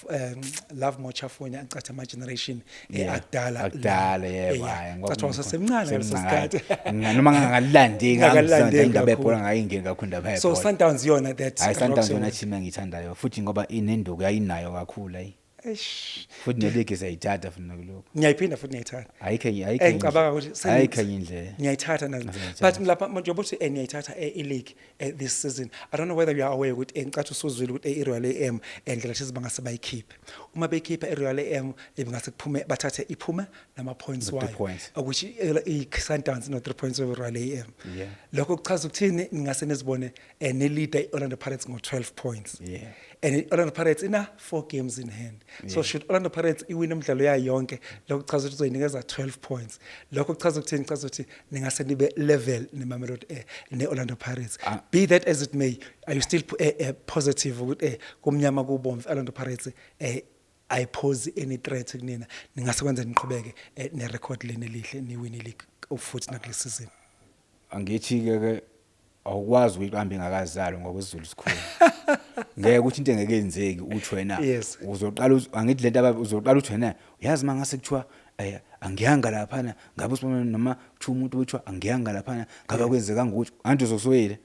Lovemore Chafunya, ngicathi ama-generation akudala. Akudala, yebo. Hhayi, ngoba Cathi wawusasemncane ngaleso semncane. sikhathi. Noma ngingalandeli. Ngingakalandeli Indaba kakhulu. yebhola ngayingeni kakhulu indaba So yebhola. Sundowns yona that Hayi, rocks Sundowns your yona world. team engiyithandayo futhi ngoba inenduku yayinayo kakhulu, ayi. Eish. Futhi neligi siyayithatha futhi nakulokho. Ngiyayiphinda futhi ngiyayithatha. Ayikho enye, ayikho enye Engicabanga ukuthi ayikho enye indlela. Ngiyayithatha nazo. Siyayithatha. But lapha manje ubuthi niyayithatha i-league this season. I don't know whether you are aware ukuthi ngicathi usuzwile ukuthi i-Royal AM ndlela thize bangase bayikhiphe. Uma beyikhipha i-Royal AM, bengase kuphume, bathathe iphume nama points No three wayo. points. Which i-Sundowns no 3 points over Royal AM. Lokho kuchaza ukuthini? Ningase nizibone ne-leader i-Orlando Pirates ngo-12 points. And i-Orlando Pirates ina 4 games in hand. So should Orlando Pirates iwine imidlalo yayo yonke, lokho kuchaza ukuthi uzoyinikeza 12 points. Lokho kuchaza ukuthini? Kuchaza ukuthi ningase nibe level neMamelodi ne-Orlando Pirates. Ah. Be that as it may, are you still positive ukuthi kumnyama kubomvu Orlando Pirates ayipose any threat kunina, ningase kwenza niqhubeke ne-record leni elihle, niwine league futhi nakule season? Angithi ke awukwazi ukuyiqamba ingakazalwa ngokwesiZulu sikhulu. Ngeke ukuthi into engeke yenzeki uthi wena uzoqala angithi lento uzoqala uthi wena uyazi mangase kuthiwa angiyanga laphana, ngabe usibona noma kuthiwa umuntu kuthiwa angiyanga laphana, ngabe kwenzeka ukuthi anti uzosoyile.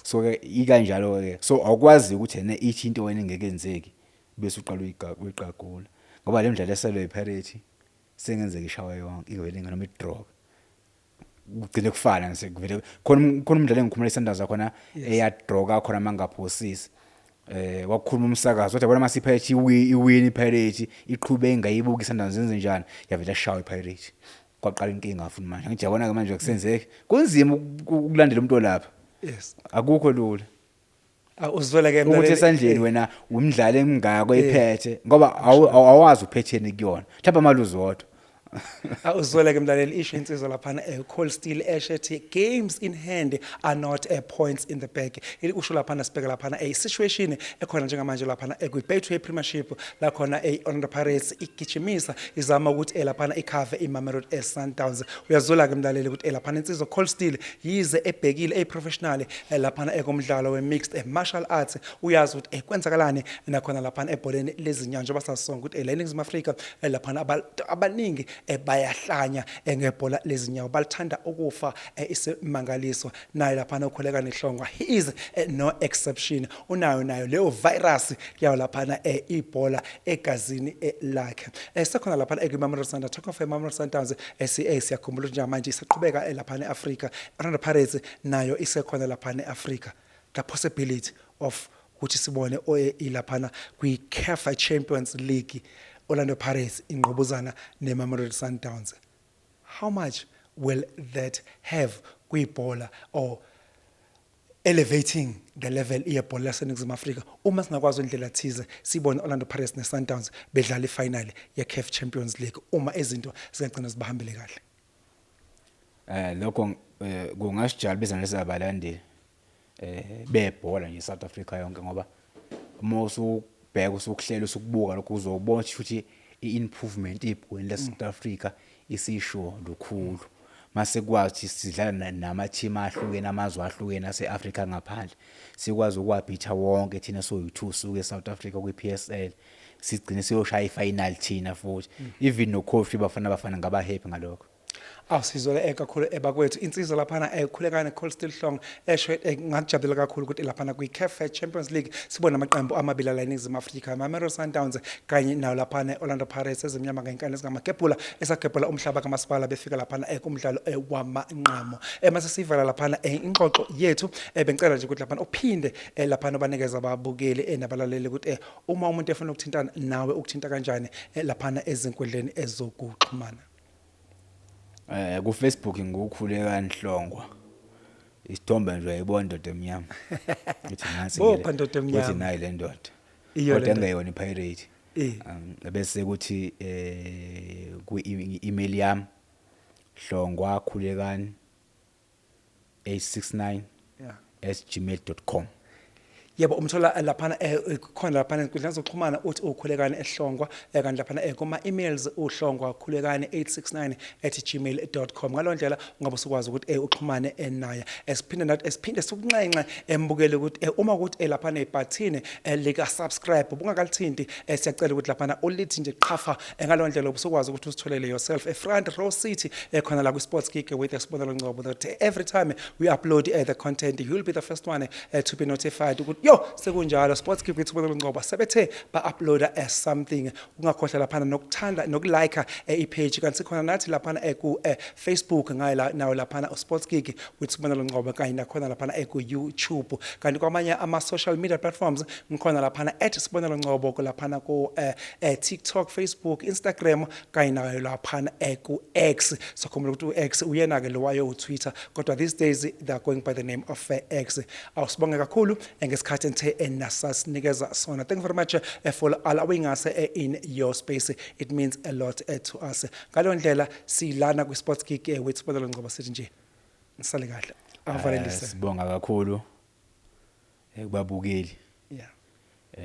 So ke ikanjalo ke, so awukwazi ukuthi yena ithi into wena engeke yenzeki bese uqala uyiqagula, ngoba le ndlela eselwe iPirate sengenzeka ishawa yonke ivele noma idraw kugcine kufana nje, kuvele khona umdlalo engikhumula iSundowns khona eyadraw khona mangaphosisi, wakhuluma umsakazo wathi yabona mase iPirate iwin, iPirate iqhube ingayibuka iSundowns yenze njani, yavela shawa iPirate, kwaqala inkinga futhi manje. Ngithi yabona ke manje kusenzeke kunzima ukulandela umuntu olapha. Akukho lula. Ah, uzwela ke ukuthi mlaleli. Esandleni wena umdlali emngako ephethe ngoba awazi uphetheni kuyona, mhlawumbe amaluzi wodwa. Ah, uzwela ke mlaleli, isho insizwa laphana Cold Steel esho ethi games in hand are not points in the bag. Usho laphana sibheka laphana situation ekhona njengamanje laphana kwi-Betway Premiership, la khona Orlando Pirates igijimisa izama ukuthi laphana ikhave iMamelodi Sundowns. Uyazwela ke mlaleli ukuthi laphana insizwa Cold Steel yize ebhekile eprofessional laphana ekomdlalo we-mixed martial arts, uyazi ukuthi kwenzakalani nakhona laphana ebholeni lezinyawo, njengoba sasonke ukuthi la eNingizimu Afrika laphana abantu abaningi bayahlanya ngebhola lezinyawo, balithanda ukufa isimangaliso. Naye laphana uKhulekani Hlongwa, he is no exception, unayo nayo leyo virus yawo laphana ibhola egazini lakhe. Sekhona laphana ekwiMamelodi Sundowns, talk of Mamelodi Sundowns, CA siyakhumbula ukuthi njengamanje isaqhubeka laphana eAfrica. Orlando Pirates nayo isekhona laphana eAfrica. The possibility of ukuthi sibone ilaphana kwi-CAF Champions League Orlando Pirates ingqubuzana neMamelodi Sundowns, how much will that have kwibhola or elevating the level yebhola laseNingizimu Afrika, uma singakwazi indlela thize sibone Orlando Pirates neSundowns bedlala ifinal yeCAF Champions League, uma izinto zingagcina zibahambele kahle? Lokho kungasijabulisa nesabalandeli bebhola nje South Africa yonke, ngoba uma usubheka, usukuhlela, usukubuka lokho, uzobona ukuthi i-improvement ebholeni le South Africa isisho lukhulu mase kwazi ukuthi sidlala nama-team ahlukene, amazwe ahlukene ase-Afrika ngaphandle, sikwazi ukuwabhitha wonke thina soyi-2 suke e-South Africa kwi-PSL, sigcine siyoshaya i-final thina futhi, even no-coach Bafana Bafana ngaba happy ngalokho. Awusizwele kakhulu ebakwethu insizwa laphana eKhulekani Cold Steel Hlongwa esho ngakujabulela kakhulu ukuthi laphana kwi-CAF Champions League sibone amaqembu amabili ala eNingizimu Afrika, Mamelodi Sundowns kanye nayo laphana Orlando Pirates, ezimnyama ngenkani ezingamagebhula esagebhula umhlaba kamasipala, befika laphana kumdlalo wamanqamo. Mase sivala laphana ingxoxo yethu, bengicela nje ukuthi laphana uphinde laphana ubanikeza ababukeli nabalaleli ukuthi uma umuntu efuna ukuthintana nawe ukuthinta kanjani laphana ezinkundleni ezokuxhumana. Ku Facebook nguKhulekani Hlongwa. Isithombe nje uyayibona, indoda emnyama. Uthi nansi Bopha ndoda emnyama. Uthi nayi le ndoda. Iyo le Kodwa ndoda. engeyona iPirate. Bese kuthi ku email yami, Hlongwa Khulekani 869 @gmail.com. Yebo, umthola laphana khona laphana enkundleni zokuxhumana uthi uKhulekani eHlongwa, kanti laphana kuma emails uhlongwa khulekani 869@gmail.com. Ngalo ndlela ungabe usukwazi ukuthi uxhumane naye. Esiphinde nathi esiphinde sikunxenxe embukele ukuthi uma ukuthi laphana ibhathini lika subscribe ubungakalithinti, siyacela ukuthi laphana ulithi nje qhafa. Ngalo ndlela ubusukwazi ukuthi usitholele yourself a front row seat khona la ku Sports Gig with Sibonelo Ngcobo, that every time we upload the content, you'll be the first one to be notified ukuthi Yo, sekunjalo, Sports Gig with Sibonelo Ngcobo sebethe ba-uploada as something. Ungakhohlwa laphana nokuthanda nokulike i-page, kanti sikhona nathi laphana ku Facebook ngayo la nawo laphana Sports Gig with Sibonelo Ngcobo, kanye nakhona laphana ku YouTube, kanti kwamanye ama social media platforms ngikhona laphana @SiboneloNgcobo laphana ku TikTok, Facebook, Instagram, kanye nayo laphana ku X. So khumbula ukuthi u-X uyena ke lo wayo uTwitter, kodwa these days they are going by the name of X. Awusibonge kakhulu ngesikhathi enithe enasasinikeza sona. Thank you very much for allowing us in your space. It means a lot to us. Ngaleyo ndlela silana kwi Sports Gig with Sibonelo Ngcobo, sithi nje nisale kahle, avalelise. Sibonga kakhulu kubabukeli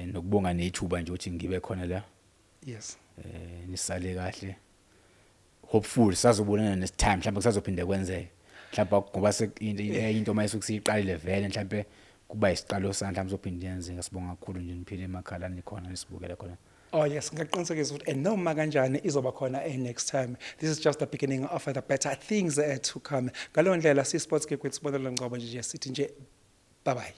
nokubonga nethuba nje ukuthi ngibe khona la. Nisale kahle. Hopefully sazobonana next time, mhlawumbe kusazophinde kwenzeke, mhlawumbe ngoba into mase kusiyiqalile vele, mhlawumbe kuba isiqalo sa mhlawumbe sophinde yenzeka. Sibonga kakhulu nje, niphile emakhala nikhona, nisibukele khona. Oh yes, ngiyaqinisekisa ukuthi noma kanjani izoba khona next time. This is just the beginning of the better things to come. Ngaleyo ndlela si Sports Gig with Sibonelo Ngcobo nje sithi nje bye bye.